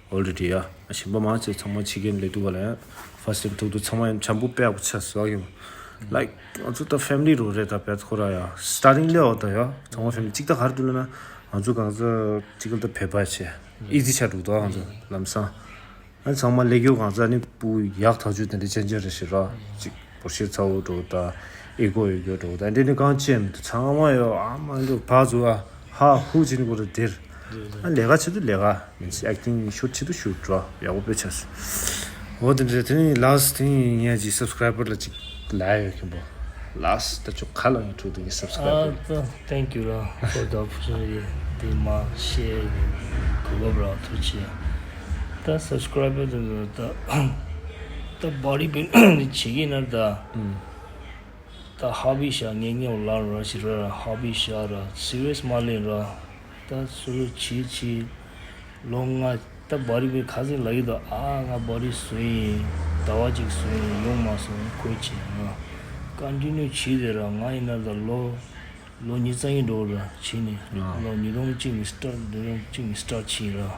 ཨོལ་རེ་ཌི་ཡ། གཞན་པ་མང་ཆེ་ཚང་མ་ཕྱི་རྒྱལ་ལས་དུས་ག་ལ་ཡང་ཕར་སི་ཊི་ཊའིམ་ཐུག་དུས་ཚང་མ་ཡང་བྱམས་པོ་དཔེ་ཡག་པོ་ཆགས་སོ་ཡ། ལའིཀ་ང་ཚོ་ད་ཕེ་མི་ལི་རུ་རེད། ད་བེད་ཁོ་ར་ཡ་སི་ཊར་ཊིང་ལས་འོ་ད་ཡ་ཚང་མ་ཕེ་མི་ལི་གཅིག་ད་ག་རེ་འདུག་ལབ་ན་ང་ཚོ་གང་ཚ་གཅིག་ག་ད་བེད་པ་ཆེ་ཨི་ཛི་ཆགས་འདུག་ད་ང་ཚོ་ལམ་སང་ཨ་ཚང་མ་ལས་རྒྱུ་གང་ཚ་ནི་སྤུ་ཡག་ཐག་ཆོད་དེ་འདྲ་ཅན་ཅན་རེད་ཤི་ར་གཅིག་བོར་ཤེས་ཚ་བོ་འགྲོ་ད་ཨི་གོ་ཡོད་རྒྱུ་འགྲོ་ད་འདི་ནི་གང་ཅི་ཡང་མི་འདུག་ཚང་མ་ཡོད་ཨ་མ་འདུག་ཕ་ཚོ་ཨ། ཧ་ཧུ་ཅིན་གོ་ར་དེར། ཨ་ལས་ཀ་ཆེ་དུ་ལས་ཀ་མིན་སི་ཨེག་ཊིང་ཤུ་ཆེ་དུ་ཤུ་འགྲོ་ཡག་པོ་དཔེ་ཆ་སི། འོ་དེ་འདྲ་དེ་ནི་ལ་སི་དེ་ནི་ངས་ཀྱི་སབ་སི་ཀ་རའི་བར་ལ་ཅིག་ལ་ཡོད་མཁན་པོ། ལ་སི་ད་ཅོ་ཁ་ལ་ཡོད་ཐུག་དུ་ངས་སབ་སི་ཀ་རའི་བར། ཨ་ད་thank you ར་for the opportunity དེ་མ་ཤེས་གོ་སྐབས་ར་ཐུགས་ཆེ། ད་སབ་སི་ཀ་རའི་བར་དེ་ད་ད་བོ་ཌི་བིལ་ཌིང་བྱེད་ཀྱི་ན་ད། ད་ཧོ་བི་ཤ་ངེ་ངེ་ལ་ར་ཞིག་ར་ཧོ་བི་ཤ་ར་སི་རི་ཡས་མ་ལེན་ར། ད་སུ་ལུ་ཆི་ཆི་ལོ་ལྔ་ད་བོ་ཌི་བིལ་ཌིང་ཁ་སང་ལ་ཡི་ད་ཨ་ང་བོ་ཌི་བཟོ་ཡིན་ཟླ་བ་གཅིག་བཟོ་ཡིན་ཡོང་མ་སོང་ཁོས་བྱས་ང་ཀོན་ཊི་ནིའུ་བྱས་དེ་ར་ང་ཡིན་ན་ད་ལོ་ལོ་ཉིས་རྩ་གཉིས་འགྲོ་ར་བྱས་ནས་ལོ་ཉིས་སྟོང་གཅིག་ནས་སི་ཊར་ཊི་ཉིས་སྟོང་གཅིག་ནས་སི་ཊར་ཊི་བྱས་ར་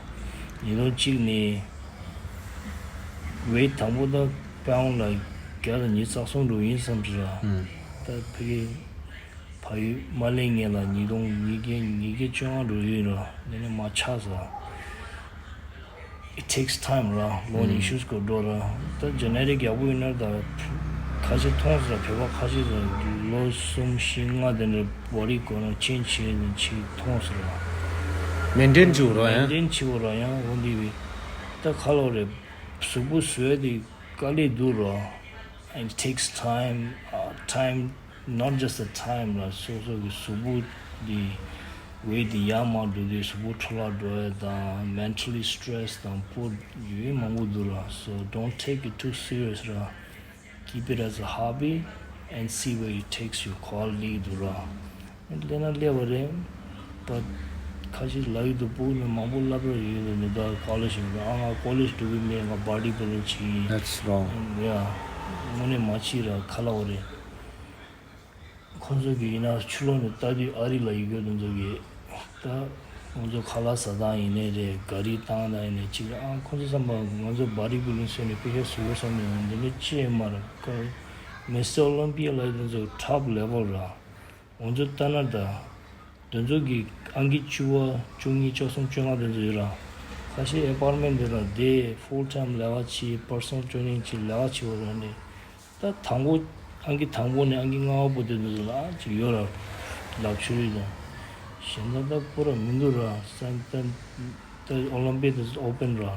ཉིས་སྟོང་གཅིག་ནས། ཝེ་ཊི་དང་པོ་ད་པའུན་ཌི་ལ་བརྒྱ་དང་ཉི་ཤུ་རྩ་གསུམ་འགྲོ་ཡིན་བསམ་ཟེར་ར། ཨུམ། ད་ཕ་གི་ཕ་ཡུལ་མ་སླེབས་སྔོན་ལ་ཉིས་སྟོང་ཉིས་བརྒྱ་ཉིས་བརྒྱ་བཅོ་ལྔ་འགྲོ་ཡོད་ར། དེ་ནས་མ་ཆགས་ཟེར། It takes time ར་ལོ་ཉི་ཤུ་སྐོར་འགྲོ་ར། ད་ཇེ་ནེ་རིག་ཡག་པོ་ཡིན་ན་ད་ཁ་ཤས་མཐོང་ཟེར་ར། བོད་པ་ཁ་ཤས་ཟེར་ལོ་གསུམ་བཞི་ལྔ་དེ་འདྲ་བོ་ཌི་གོ་ན་ཆེན་ཆེ་ནས་ཆེ་མཐོང་ཟེར་ར། མེན་ཊེན་བྱེད་དགོས་ར་ཡང་། མེན་ཊེན་བྱེད་དགོས་ར་ཡང་འོ་འདི་བས། ད་ཁ་ལོ་རེད། གཟུགས་པོ་བཟོས་དེ་དཀའ་ལས་འདུག་ར། And it takes time, uh, time, not just the time ར། སོ་སོ་གི་གཟུགས་པོ་འདི་ཝེ་ཊི་འདི་ཡར་མར་འགྲོ་དུས་གཟུགས་པོ་འཕྲོ་བརླག་འགྲོ་ཡ་དང་མེན་ཊལ་ལི་སི་ཊེ་རེ་སི་དང་པོ་ཡོད་མང་པོ་འདུག་ར། So don't take it too serious ར། Keep it as a hobby and see where it takes you. ག་པར་སླེབས་འདུག་ར། སླེབས་ན་སླེབས་པ་རེད། But ཁ་ཤས་ལ་ཡི་དུ་སྤུ་ནས་མང་པོ་སློབ་གྲྭ་ཡོད་དུ་ནི་ད་ཀོ་ལེཇ་ཡོད་དུ་ཨ་ང་ཀོ་ལེཇ་འགྲོ་གི་མེད། ང་བོ་ཌི་བིལ་ཌིང་བྱེད་ཀྱི་ཡིན། That's wrong. ཡ། དངོས་གནས་མ་བྱེད་ར་ཁ་ལ་བ་རེད། ཁོང་ཚོ་གི་ཡིན་ན་ཕྱི་ལོགས་ནས་ལྟ་དུས་ཨ་རི་ལ་ཡོད་དུ་ཚོ་གི་ད་ང་ཚོ་ཁ་ལག་ཟ་སྟངས་ཡིན་ནའི་རེད། ག་རི་བཏང་སྟངས་ཡིན་ནའི་གཅིག་རེད། ཨ་ཁོང་ཚོ་བསམ་པ་ང་ཚོ་བོ་ཌི་བིལ་ཌིང་བྱས་ནས་དཔེ་ཆ་བཟོ་དགོས་བསམ་ནས་འདི་འདྲ་ཅི་ཡང་མ་རེད། ཀ་མི་སི་ཊར་ཨོ་ལིམ་པི་ཡ་ལ་ཡོད་དུ་ཚོ་ཊོབ་ལེ་ཝལ་ར། ང་ཚོ་ལྟ་ན་ད། དེ་ཚོ་གི་ཨང་ཀི་བཅུ་པ་བཅུ་གཉིས་བཅུ་གསུམ་བཅོ་ལྔ་དེ་ཚོ་ཡོད་ར། ཁ་ཤས་ཨེ་པར་མེན་ཊི་དེ་ལ་བསྡད་ཕུལ་ཊའིམ་ལས་ཀ་བྱེད་པར་སོ་ནལ་ཊེ་རེ་ནིང་བྱེད་ལས་ཀ་བྱེད་པ་ར་ནི། ད་དང་པོ་ཨང་ཀི་དང་པོ་ནས་ཨང་ཀི་ལྔ་པ་བར་དུ་དེ་ཚོ་ལ་ཅིག་ཡོད་ར། ལག་ཆུ་རི་དང་། གཞན་དག་ད་པུ་ར་མི་འདུག་ར། སེམས་ད་ད་ཨོ་ལིམ་པིག་དེ་ཚོ་ཨོ་པན་ར།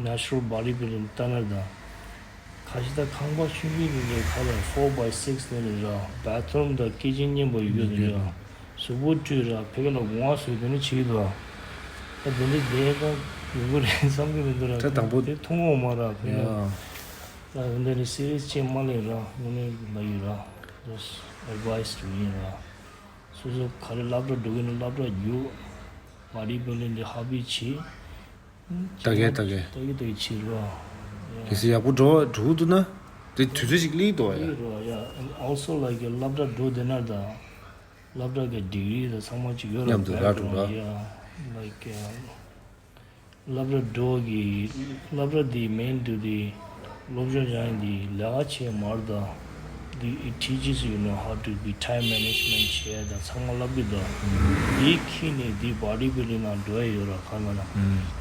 ནེ་ཆུ་རལ་བོ་ཌི་བིལ་ཌིང་ལྟ་ན་ད། ཁ་ཤས་ད་ཁང་པ་ཆུང་ཆུང་དེ་འདྲ་ཁ་ལ་ཕོར་བྷའི་སིགས་དེ་འདྲ་ར། བྷ་ཐི་རུམ་དང་ཀི་ཆེན་མཉམ་པོ་ཡོད་དེ་འདྲ་ར། གཟུགས་པོ་བཀྲུས་ར་ཕ་གི་ལ་སྒོ་ང་བཟོས་དེ་འདྲ་བྱེད་ཀྱི་འདུག་ར། ད་དེ་འདྲ་བསྡད་ད་ཡོང་གི་རེད་བསམ་གྱི་མི་འདུག་ར། ད་དང་པོ་དེ་མཐོང་འོང་མ་ར་ཕ་གི་ལ། ཡ། ད་འདི་འདྲ་སི་རི་ཡས་ཅན་མ་ལེན་ར་དངོས་གནས་ལ་ཡོད་ར། Just advice to ཡིན་ར། སོ་སོ་ག་རེ་སློབ་གྲྭ་འགྲོ་གི་ན་སློབ་གྲྭ་རྒྱུགས། བོ་ཌི་བིལ་ཌིང་འདི་ཧོ་བི་བྱེད། ལྟ་གི་ལྟ་གི་ལྟ་གི་ལྟ་གི་བྱེད་རོགས། གལ་སྲིད་ཡག་པོ་འགྲོ་འགྲོ་འདུག་ན་དེ་དུས་ཚོད་ཅིག་སླེབས་འདུག་ཡ། སླེབས་རོགས་ཡ། And also like སློབ་གྲྭ་འགྲོ་བསྡད་ན་ད་སློབ་གྲྭ་གི་ཌིག་རི་དང་ཚང་མ་ཅིག་ཡོད་ར། མཉམ་དུ་ར་འགྲོ་ར། Background ཡ། Like སློབ་གྲྭ་འགྲོ་གི་སློབ་གྲྭ་འདི་མེན་དུ་འདི་སློབ་སྦྱོང་སྦྱང་འདི་ལས་ཀ་བྱེད་མར་ད། འདི་it teaches you know how to be time management བྱེད་ད་ཚང་མ་སློབ་གི་ད། འདི་ཁྱི་ནི་འདི་བོ་ཌི་བིལ་ཌིང་ནང་འགྲོ་ཡ་ཡོད་ར། ཁ་ལ་ན་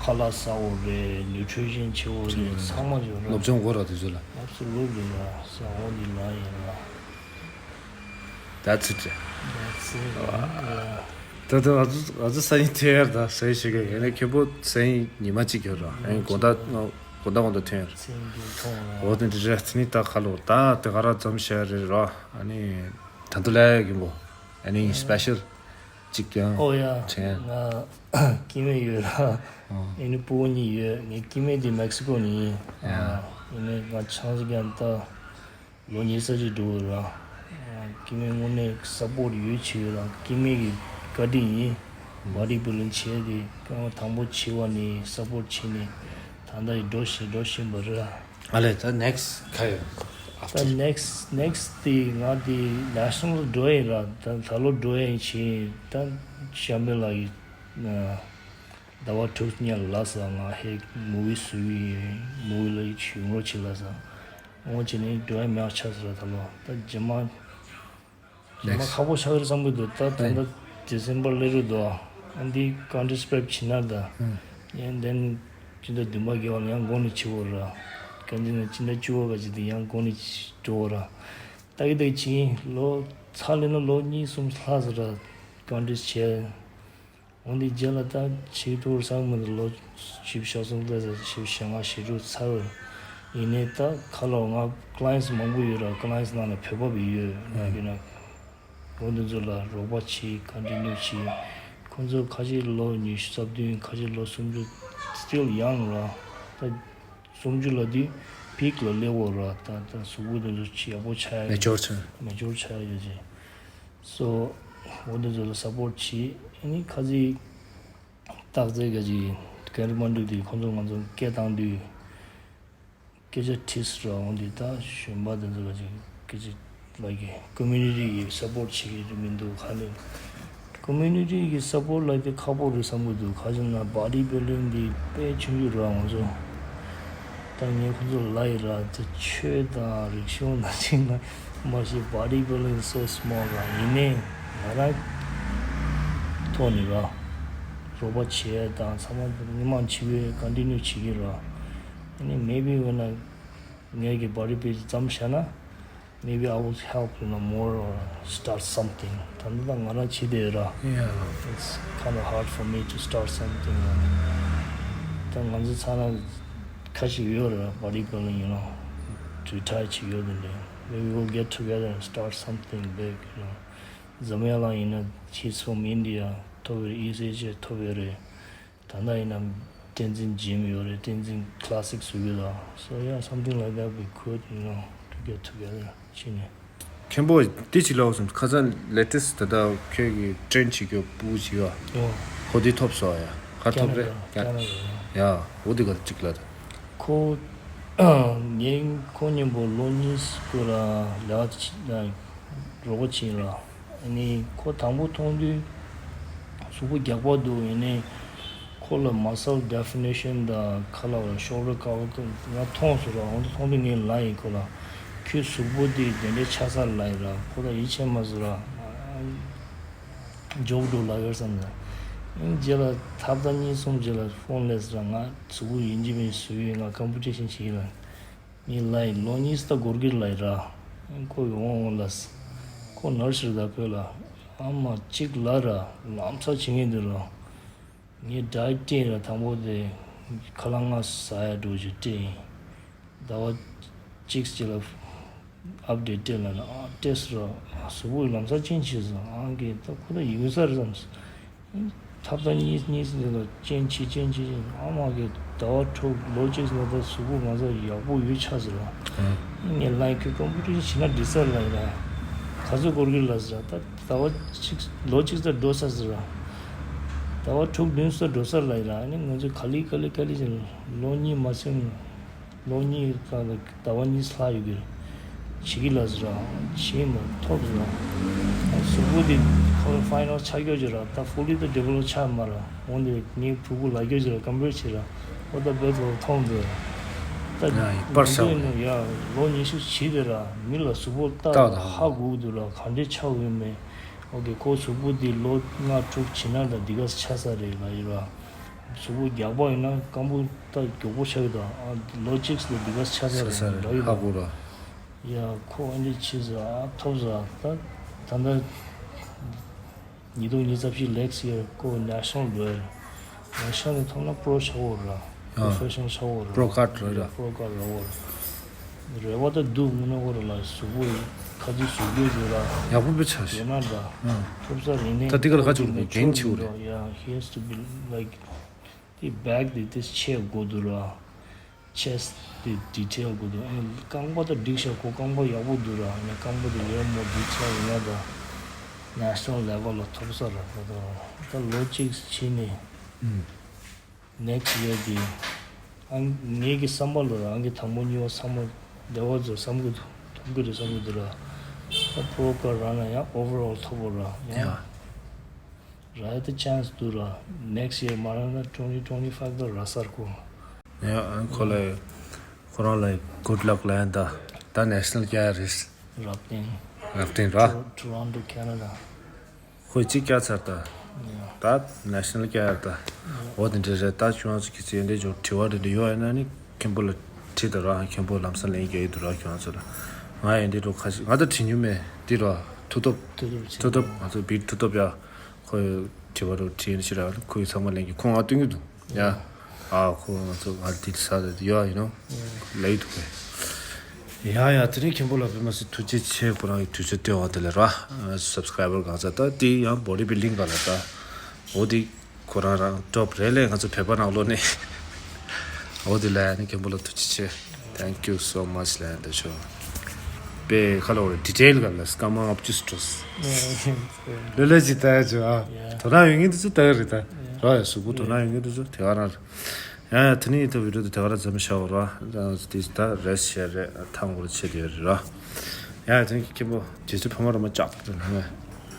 ཁ་ལག་ཟ་འོ་རེད། ནིའུ་ཊི་རི་ཤན་བྱེད་འོ་རེད། ཚང་མ་ཡོད་ར། སློབ་སྦྱོང་དགོས་ར་དེ་ཚོ་ལ། སློབ་གསོ་སློབ་དགོས་ར་ཟ་འོ་འདི་ལ་ཡོད་ར། That's it. That's it. ད་ད་ང་ཚོ་ང་ཚོ་སང་ཉིན་ཐོན་ཡར་ད་སང་ཉིན་ཞུ་གི་ཡིན་ན་ཁྱེད་པོ་སང་ཉིན་ཉི་མ་གཅིག་ཡོད་ར། ཨ་ནི་དགོང་དག་དགོང་དག་དགོང་དག་ཐོན་ཡར། འོ་དེ་འདྲ་རེད། ཚེ་ནི་ད་ཁ་ལོ་ད་དེ་ག་ར་འཛོམས་ཤར་རེད་ར། ཨ་ནི་ད་ ཨ་དུ་ལ་ཡ་གི་མོ། Any special ཅིག་ཀྱང་ཨོ་ཡ། ཆེན། ང་སྐྱེ་དམན་ཡོད་ར། ཨ་ཨེ་ནི་སྤུ་གུ་གཉིས་ཡོད། ངའི་སྐྱེ་དམན་དེ་མེག་སི་ཀོ་ནས་ཡིན། ཡ། ཨ་ཨེ་ནི་ང་ཆང་ཅིག་ཀྱང་ད་ལོ་ཉི་ཤུ་རྩ་གཅིག་འགྲོ་གི་ར། ཨ་སྐྱེ་དམན་དངོས་གནས་སཔོར་ཊི་ཡོད་བྱེད་ཡོད་ར། སྐྱེ་དམན་གྱི་བཀའ་དྲིན་ཡིན། བོ་ཌི་བིལ་ཌིང་བྱས་ཏེ་སྐྱེ་དམན་དང་པོ་བྱས་པ་ནས་སཔོར་ཊི་བྱས་ནས་ད་ལྟ་ཡི་འགྲོ་བཞིན་འགྲོ་བཞིན་པ་རེད། ཨ་ལས་ད་ནེག་སི་ཊི་ག་ཡོད། ད་ནེག་སི་ཊི་ནེག་སི་ཊི་དེ་ང་དེ་ནེ་ཤ་ནལ་འགྲོ་ཡིན་ར། ད་ད་ལོ་འགྲོ་ཡིན་བྱས་ད་ཤམ་བྷ་ལ་ཡི་ཟླ་བ་དྲུག་ཉལ་ལ་ས་ང་ཧེ་མུ་བི་བཟོ་གི་ཡིན། མུ་བི་ལ་ཡི་ཆུ་ངོ་ཆེ་ལ་ས་ངོ་ཆེ་ནས་འགྲོ་ཡ་མེད་ཆགས་ས་ར། ད་ལོ་ད་རྗེས་མ་རྗེས་མ་ཁག་པོ་ཆགས་ཀྱི་རེད་བསམ་གྱི་འདུག་ད་ད་ལྟ་ཌི་སེམ་བར་སླེབས་རེད་འདུག་ཨ་འདི་ཀོན་ཊི་རི་སི་པེག་ཊི་བྱེད་ན་ད། ཡང་དེ་ནས་སྤྱི་ཟླ་བདུན་པ་བརྒྱད་པ་ལ་ཡང་འགོ་ནས་བྱེད་དགོས་ར། ག་འདི་ནས་སྤྱི་ཟླ་བཅུ་པ་ག་ཅིག་དེ་ཡང་འགོ་ནས་འགྲོ་དགོས་ར། ད་གི་ད་གི་བྱེད་ལོ་ཚར་ལས་ན་ལོ་གཉིས་གསུམ་ལྷག་ཟེར་ར། ཀོན་ཊི་རི་སི་བྱས། འོན་ཏེ་རྗེས་ལ་ད་བྱེད་ཐུབ་བསམ་མི་འདུག་ལོ་བཞི་བཅུ་ཞེ་གསུམ་སླེབས་ཚར། བཞི་བཅུ་ཞེ་ལྔ་ཞེ་དྲུག་ཚར་བ་ཡིན་ནའི་ད་ཁ་ལོ་ང་ཀ་ལ་ཡེན་སི་མང་པོ་ཡོད་ར། ཀ་ལ་ཡེན་སི་ནང་ལ་བོད་པ་བི་ཡོད་ན་ཡོད་ན། འོ་འདི་ཚོ་ལ་རོགས་པ་བྱེད། ཀོན་ཊི་ནིའུ་བྱེད། ཁོང་ཚོ་ཁ་ཤས་ལོ་ཉི་ཤུ་རྩ་བདུན། ཁ་ཤས་ལོ་སུམ་ཅུ། སི་ཊིལ་ཡང་ར། ད་སུམ་ཅུ་ལ་དུས་པིག་ལ་སླེབས་ཡོད་ར། ད་ད་གཟུགས་པོ་འདི་ཚོ་ཡག་པོ་ཆགས་ཡ། མེ་ཅོར་ཆགས། མེ་ཅོར་ཆགས་ཡ་ཡོད་ཅེ། སོ་འོ་འདི་ཚོ་ལ་སཔོར་ཊི་བྱེད། ཨ་ནི་ཁ་ཚིག་རྟགས་རྩལ་ག་ཅིག་ཀན་རི་མ་འགྲིག་དུས་ཁོང་ཚོ་ང་ཚོ་སྐད་བཏང་དུས། སྐད་ཆ་དྲིས་ར། འོ་འདི་ད་གཞོན་པ་དེ་ཚོ་ལ་ཅིག་སྐད་ཆ་ལབ་ཀྱི། ཀོ་མུ་ནི་ཊི་གི་སཔོར་ཊི་བྱེད་ཀྱི་རེད་མི་འདུག་ག་ནས། ཀོ་མུ་ནི་ཊི་གི་སཔོར་ཊི་ལབ་དེ་ཁག་པོ་རེད་བསམ་གྱི་འདུག་ག་ཅི་ན་བོ་ཌི་བིལ་ཌིང་འདི་དཔེ་ཆུང་ཆུང་ར། ང་ཚོ་ད་ངས་ཁོ་ཚོ་ལབ་ཡི་ར། ད་ཆོས་དང་རིག་གཞུང་ནང་བཞིན་ན་མ་ཤེས། བོ་ཌི་བིལ་ཌིང་སོ་སི་མོལ་ར། ཡིན་ནའི་ང་རང་ཐོག་ནས་ར་རོགས་པ་བྱེད་དང་ཚང་མ་མི་མང་བྱེད་པའི་ཀོན་ཊི་ནིའུ་བྱེད་ཀྱི་ར། ཨ་ནི་མེ་བི་འོ་ན་ངས་ཀྱི་བོ་ཌི་བིལ་ཌིང་ཙམ་བྱས་ན། Maybe I will help, you know, more or start something. ད་ནི་ད་ང་རང་བྱེད་བསྡད་ར། Yeah. It's kind of hard for me to start something. ད་ང་ཚོ་ཚང་མ་ཁ་ཤས་ཡོད་ར། བོ་ཌི་བིལ་ཌིང་ཡིན་ནོ་རི་ཊ་ཡར་བྱེད་ཡོད་དེ་འདྲ། Maybe we'll get together and start something big, you know. འཛམ་གླིང་ལ་ཡིན་ན། He's from India. ཐོབ་ཡོད་རེད། East Asia ཐོབ་ཡོད་རེད། ད་ལྟ་ཡིན་ན་བསྟན་འཛིན་ཇིམ་ཡོད་རེད། བསྟན་འཛིན་ཀ་ལ་སིག་བཟོ་གི་ལ། So yeah, something like that we could, you know, to get together. ཕྱིན་ནས། མཁན་པོ་འདི་ཅིག་ལབ་སོང་། ཁ་སང་ལེ་ཊེ་སི་ཊི་ད་ལྟ་ཁྱོད་ཀྱི་ཊེན་བྱེད་རྒྱུ་སྤུ་གུ་ཅིག་ཡོད། ཨོ། ཁོ་འདི་ཐོབ་སོང་ཡ། ག་ཐོབ་རེད། ཀ་ན་ཌ། ཡ། འོ་འདི་ག་ཅིག་ལ། ཁོ་ངས་ཁོ་མཉམ་པོ་ལོ་གཉིས་སྐོར་ལ་ལས་ཀ་རོགས་པ་བྱས་ལ། ཨ་ནི་ཁོ་དང་པོ་མཐོང་དུས་གཟུགས་པོ་རྒྱགས་པ་འདུག་ཡིན་ནའི་ཁོ་ལ་མ་སལ་ཌེ་ཕི་ནེ་ཤན་དང་ཁ་ལ་བ་ཤོལ་ཌར་ཀ་ཝར་ང་མཐོང་སོང་ར། འོ་འདི་མཐོང་དུས་ངས་ལབ་ཡིན་ཁོ་ལ། ཁྱོད་གཟུགས་པོ་འདི་དེ་འདྲའི་ཆགས་ས་ལབ་ཡིན་ར། ཁོ་ལ་ཡིད་ཆེས་མ་སོང་ར། འཇོག་འགྲོ་ལབ་ཡོད་བསམ་ནས། ཨིན་རྗེས་ལ་ཐབ་ཚང་གཉིས་གསུམ་རྗེས་ལ་ཕོན་སླེབས་ར། ང་གཟུགས་པོ་ཡིན་གཅིག་མིན་གཅིག་བཟོས་ཡོད། ང་ཀམ་པི་ཊི་ཤན་བྱེད་ཀྱི་ལ། ངས་ལབ་ཡིན་ལོ་གཉིས་ཙམ་འགོར་གྱི་ལབ་ཡིན་ར། ཁོ་ཡོང་འོང་ལ། ཁོ་ནར་སི་རེད་ད་བོད་ལ། ཨ་མ་གཅིག་ལབ་ར་ལམ་སང་བྱེད་མཁན་འདུག་ར། ངས་ཌ་ཡེཊ་སྤྲད་ར། དང་པོ་དེ་ཁ་ལག་ལྔ་ཟ་ཡ་འགྲོ་རྒྱུ་སྤྲད་ཡིན། ཟླ་བ་གཅིག་ཅིག་ལ་ཨཔ་ཌེཊ་སྤྲད་ལབ་ན། ཨ་སྤྲད་སོང་ར། གཟུགས་པོ་ལམ་སང་ཅན་ཆེ་སོང་། ཨང་གིས་ད་ཁོ་ད་ཡིན་ས་རེད་བསམ་སོང་། ཐབ་ཚང་གཉིས་གཉིས་ཟེར་ལ་ཅན་ཆེ་ཅན་ཆེ་ཅན། ཨ་མ་གིས་ཟླ་བ་དྲུག་ལོ་གཅིག་ནང་ད་གཟུགས་པོ་ང་ཚོ་ཡག་པོ་ཡོད་ཆགས་ཟེར་ར། ངས་ལབ་ཡིན་ཁྱོད་ཀམ་པུ་ཊར་བྱེད་ན་འགྲིག་ས་རེད་ལབ་ཡིན་ར། ག་ཚོད་འགོར་གྱི་ལབ་ཟེར་ར། ད་ཟླ་བ་གཅིག་ལོ་གཅིག་ཙམ་འགྲོ་ས་ཟེར་ར། ཟླ་བ་དྲུག་བདུན་ཙམ་འགྲོ་ས་རེད་ལབ་ཡིན་ར། ཨ་ནི་ང་ཚོས་ག་ལེ་ག་ལེ་ག་ལེ་བྱས་ལོ་གཉིས་མ་ཟིན། ལོ་གཉིས་ཙམ་ལ་ཟླ་བ་གཉིས་ལྷག་ཡོད་གི་རེད། བྱེད་ཀྱི་ལ་ཟེར་ར། བྱེད་མ་ཐོབ་ཟེར་ར། གཟུགས་པོ་དེ་ཁོ་ཕའི་ནལ་ཆགས་ཀྱོག་ཅིག་ར། ད་ཧྥུ་ལི་ད་ཌི་ཝེ་ལོབ་ཆགས་མ་ར། འོན་ཏེ་ངའི་ཕྲུ་གུ་ལ་ཀྱོག་ཅིག་ར་ཀམ་པེར་བྱེད་ར། ཨོ་ད་བེད་ལོ་མཐོང་འདུག་ར། ད་ཡ་ཡི་པར་ང་ཚོ་ཡིན་ན་ཡ་ལོ་ཉི་ཤུ་བྱས་དེ་ར། མི་ལ་གཟུགས་པོ་ལྟ་ད་ཧ་གོ་གི་འདུག་ར། ག་འདྲས་ཆགས་ཡོད་མེད། ཨོ་ཀེ་ཁོ་གཟུགས་པོ་དེ་ལོ་ལྔ་དྲུག་བྱས་ན་ད་འདི་ག་ཆགས་ས་རེད་ལབ་ཡོད་ར། གཟུགས་པོ་རྒྱགས་པ་ཡིན་ན་སྐམ་པོ་ད་མགྱོགས་པོ་ཆགས་ཀྱི་འདུག་ཨ་ལོ་གཅིག་ལ་འདི་ག་ཆགས་ས་རེད་ལབ་ཡོད་ར། ཧ་གོ་ར། ཡ་ཁོ་ཨ་འདྲས་བྱས་ཟེར། ཨ་ཐོབ་ཟེར། ད་ད་ལྟ་ཉིས་སྟོང་ཉི་ཤུ་རྩ་བཞི་ལེག་སི་ཡར་ཁོ་ནེ་ཤ་ནལ་འགྲོ་ཡ་རེད། ནེ་ཤ་ནལ་ཐོབ་ན་པྲོ་ཆགས་ཡོད་ར། ཨ་པྲོ་ཕེ་ཤ་ནལ་ཆགས་ཡོད་ར། པྲོ་ཀར་འགྲོ་ཡ་ར། པྲོ་ཀར་རག་ཡོད་ར། རེ་བ་ད་འདུག་མི་ནོ་གོ་ར་ལ་གཟུགས་པོ་ཁ་ཅིག་གཟུགས་པོ་ཡོད་ར། ཡག་པོ་པེ་ཆ་ཞིག་ཡོད་ན་འདྲ། ཨང་། ཐོབ་ས་རིང་ནས་ད་འདི་ག་ལ་ཁ་ཅིག་ལ་འགན་ཆེ་བོ་རེད། Yeah, he has to be like the back དེ་ཏིས་ཆེ་དགོས་འདུག་ར། chest དེ་detail དགོས་འདུག་ཨ་ནི་རྐང་པ་ད་འགྲིག་ཤག་ཁོ་རྐང་པ་ཡག་པོ་འདུག་ར། ཨ་ནི་རྐང་པ་དེ་ཡོད་མོ་འདུག་ཆ་ཡིན་ན་ད་national level ལ་ཐོབ་ས་ར། ད་ད་ལོ་གཅིག་ཕྱིན་ནས་ཨང་། next year དེ་ཨང་། ངེད་ཀྱི་བསམ་པ་ལ་རང་གི་དང་པོ་གཉིས་པ་ཚང་མ་བདེ་བ་ཚོ་བསམ་གི་འདུག་ཐོབ་གི་རེད་བསམ་གི་འདུག་ར། ད་པོ་ཀ་རང་ན་ཡང་overall ཐོབ་པོ་ར་ཡང་ར་ཡ་ད་chance འདུག་ར། next year མ་ར་ན་twenty twenty five ད་ར་སར་གོ། ཡ་ཨ་ཁོ་ལ་ཁོ་རང་ལ་good luck ལ་ཡང་ད་ད་national རྒྱལ་རེད། རབ་བརྟན། རབ་བརྟན་ར། Toronto Canada ཁོས་གཅིག་བསྐྱལ་ཚར་ད། ད་national བསྐྱལ་ཡ་ད། འོ་དེ་འདྲ་རེད་ད། ཁྱོད་རང་ཚོ་གི་ཚེ་འདི་འཇོག་དྲི་བ་འདི་འདྲ་ཡོད་ཡིན་ན་ནི་མཁན་པོ་ལ་དྲིས་ད་ར། མཁན་པོ་ལམ་སང་ལན་རྒྱག་གི་འདུག་ར། ཁྱོད་རང་ཚོ་ལ་ང་ཡིན་འདི་འགྲོ་ཁ་ཤས་ང་ད་དྲི་མྱོང་མེད་འདི་ར། མཐུ་སྟོབས། མཐུ་སྟོབས་ང་ཚོ་བིར་མཐུ་སྟོབས་ཡ། ཁོས་དྲི་བ་རུ་དྲིས་ཡིན་ཞེ་དྲག་ཁོས་ཚང་མ་ལན་གྱི་ཁོ་ང་སྟོན་གྱི་འདུག་ཡ། ཨ་ཁོ་ང་ཚོ་ང་འདི་ས་ད་ཡོད་ཡིན་ནོ། ལ་ཡི་འདུག་གས། ཡ་ཡ་དེ་རིང་མཁན་པོ་ལ་དཔེ་མ་སྲིད་ཐུགས་རྗེ་ཆེ། ཁོ་རང་གི་དུས་ཚོད་སྟོན་བ་དེ་ལ་ར། subscriber གང་ཚ་ད་དེ་ཡང་body building ག་ལ་ད། འོ་དེ་ཁོ་རང་རང་top རེད་ལས་ང་ཚོ་བོད་པ་ནང་ལོགས་ནས། འོ་དེ་ལ་ཡ་ནི་མཁན་པོ་ལ་ཐུགས་རྗེ་ཆེ། Thank you so much ལ་ཡ་ད་ཆོ། པའི་ཁ་ལོ་རེ་detail ག་ལ་སྐར་མ་ལྔ་བཅུ་སྤྲོས། ལོ་ལོ་ཅིག་ལྟ་ཡ་ཆོ་ཨ། དོ་སྣང་ཡོད་མཁན་དེ་ཚོ་ལྟ་གི་རེད་ད། ར་ཡ་གཟུགས་པོ་དོ་སྣང་ཡོད་མཁན་དེ་ཚོ་དེ་ག་རང་རེད། ཡ་ཡ་དེ་ནས་ཡིན་ཐུབ་བི་ཌིའོ་དེ་དེ་ག་རང་མཚམས་བཞག་ར། དེ་ད་རེས་བཤད་རེད་ཐང་གོར་ཆེ་དེ་རེད་ར། ཡ་ཡ་དེ་ནས་མཁན་པོ་རྗེ་བཙུན་ཕ་མ་རོ་མ་ལྕགས་དེ་ནས་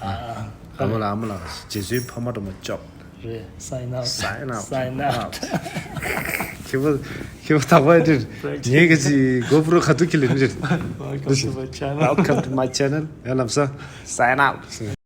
ཨ་མ་ལ་ཨ་མ་ལ་རྗེ་བཙུན་ཕ་མ་རོ་མ་ལྕགས། རེད། Sign out. Sign out. Sign out. ཁྱེད་པོ་ཁྱེད་པོ་ཐག་པ་དེ་ངས་ག་ཅི་གོ་པྲོ་ཁ་ཐུག་ཁྱེར་ལེན་རེད། Welcome to my channel. Welcome to my channel. ཡ་ལམ་སང་sign out.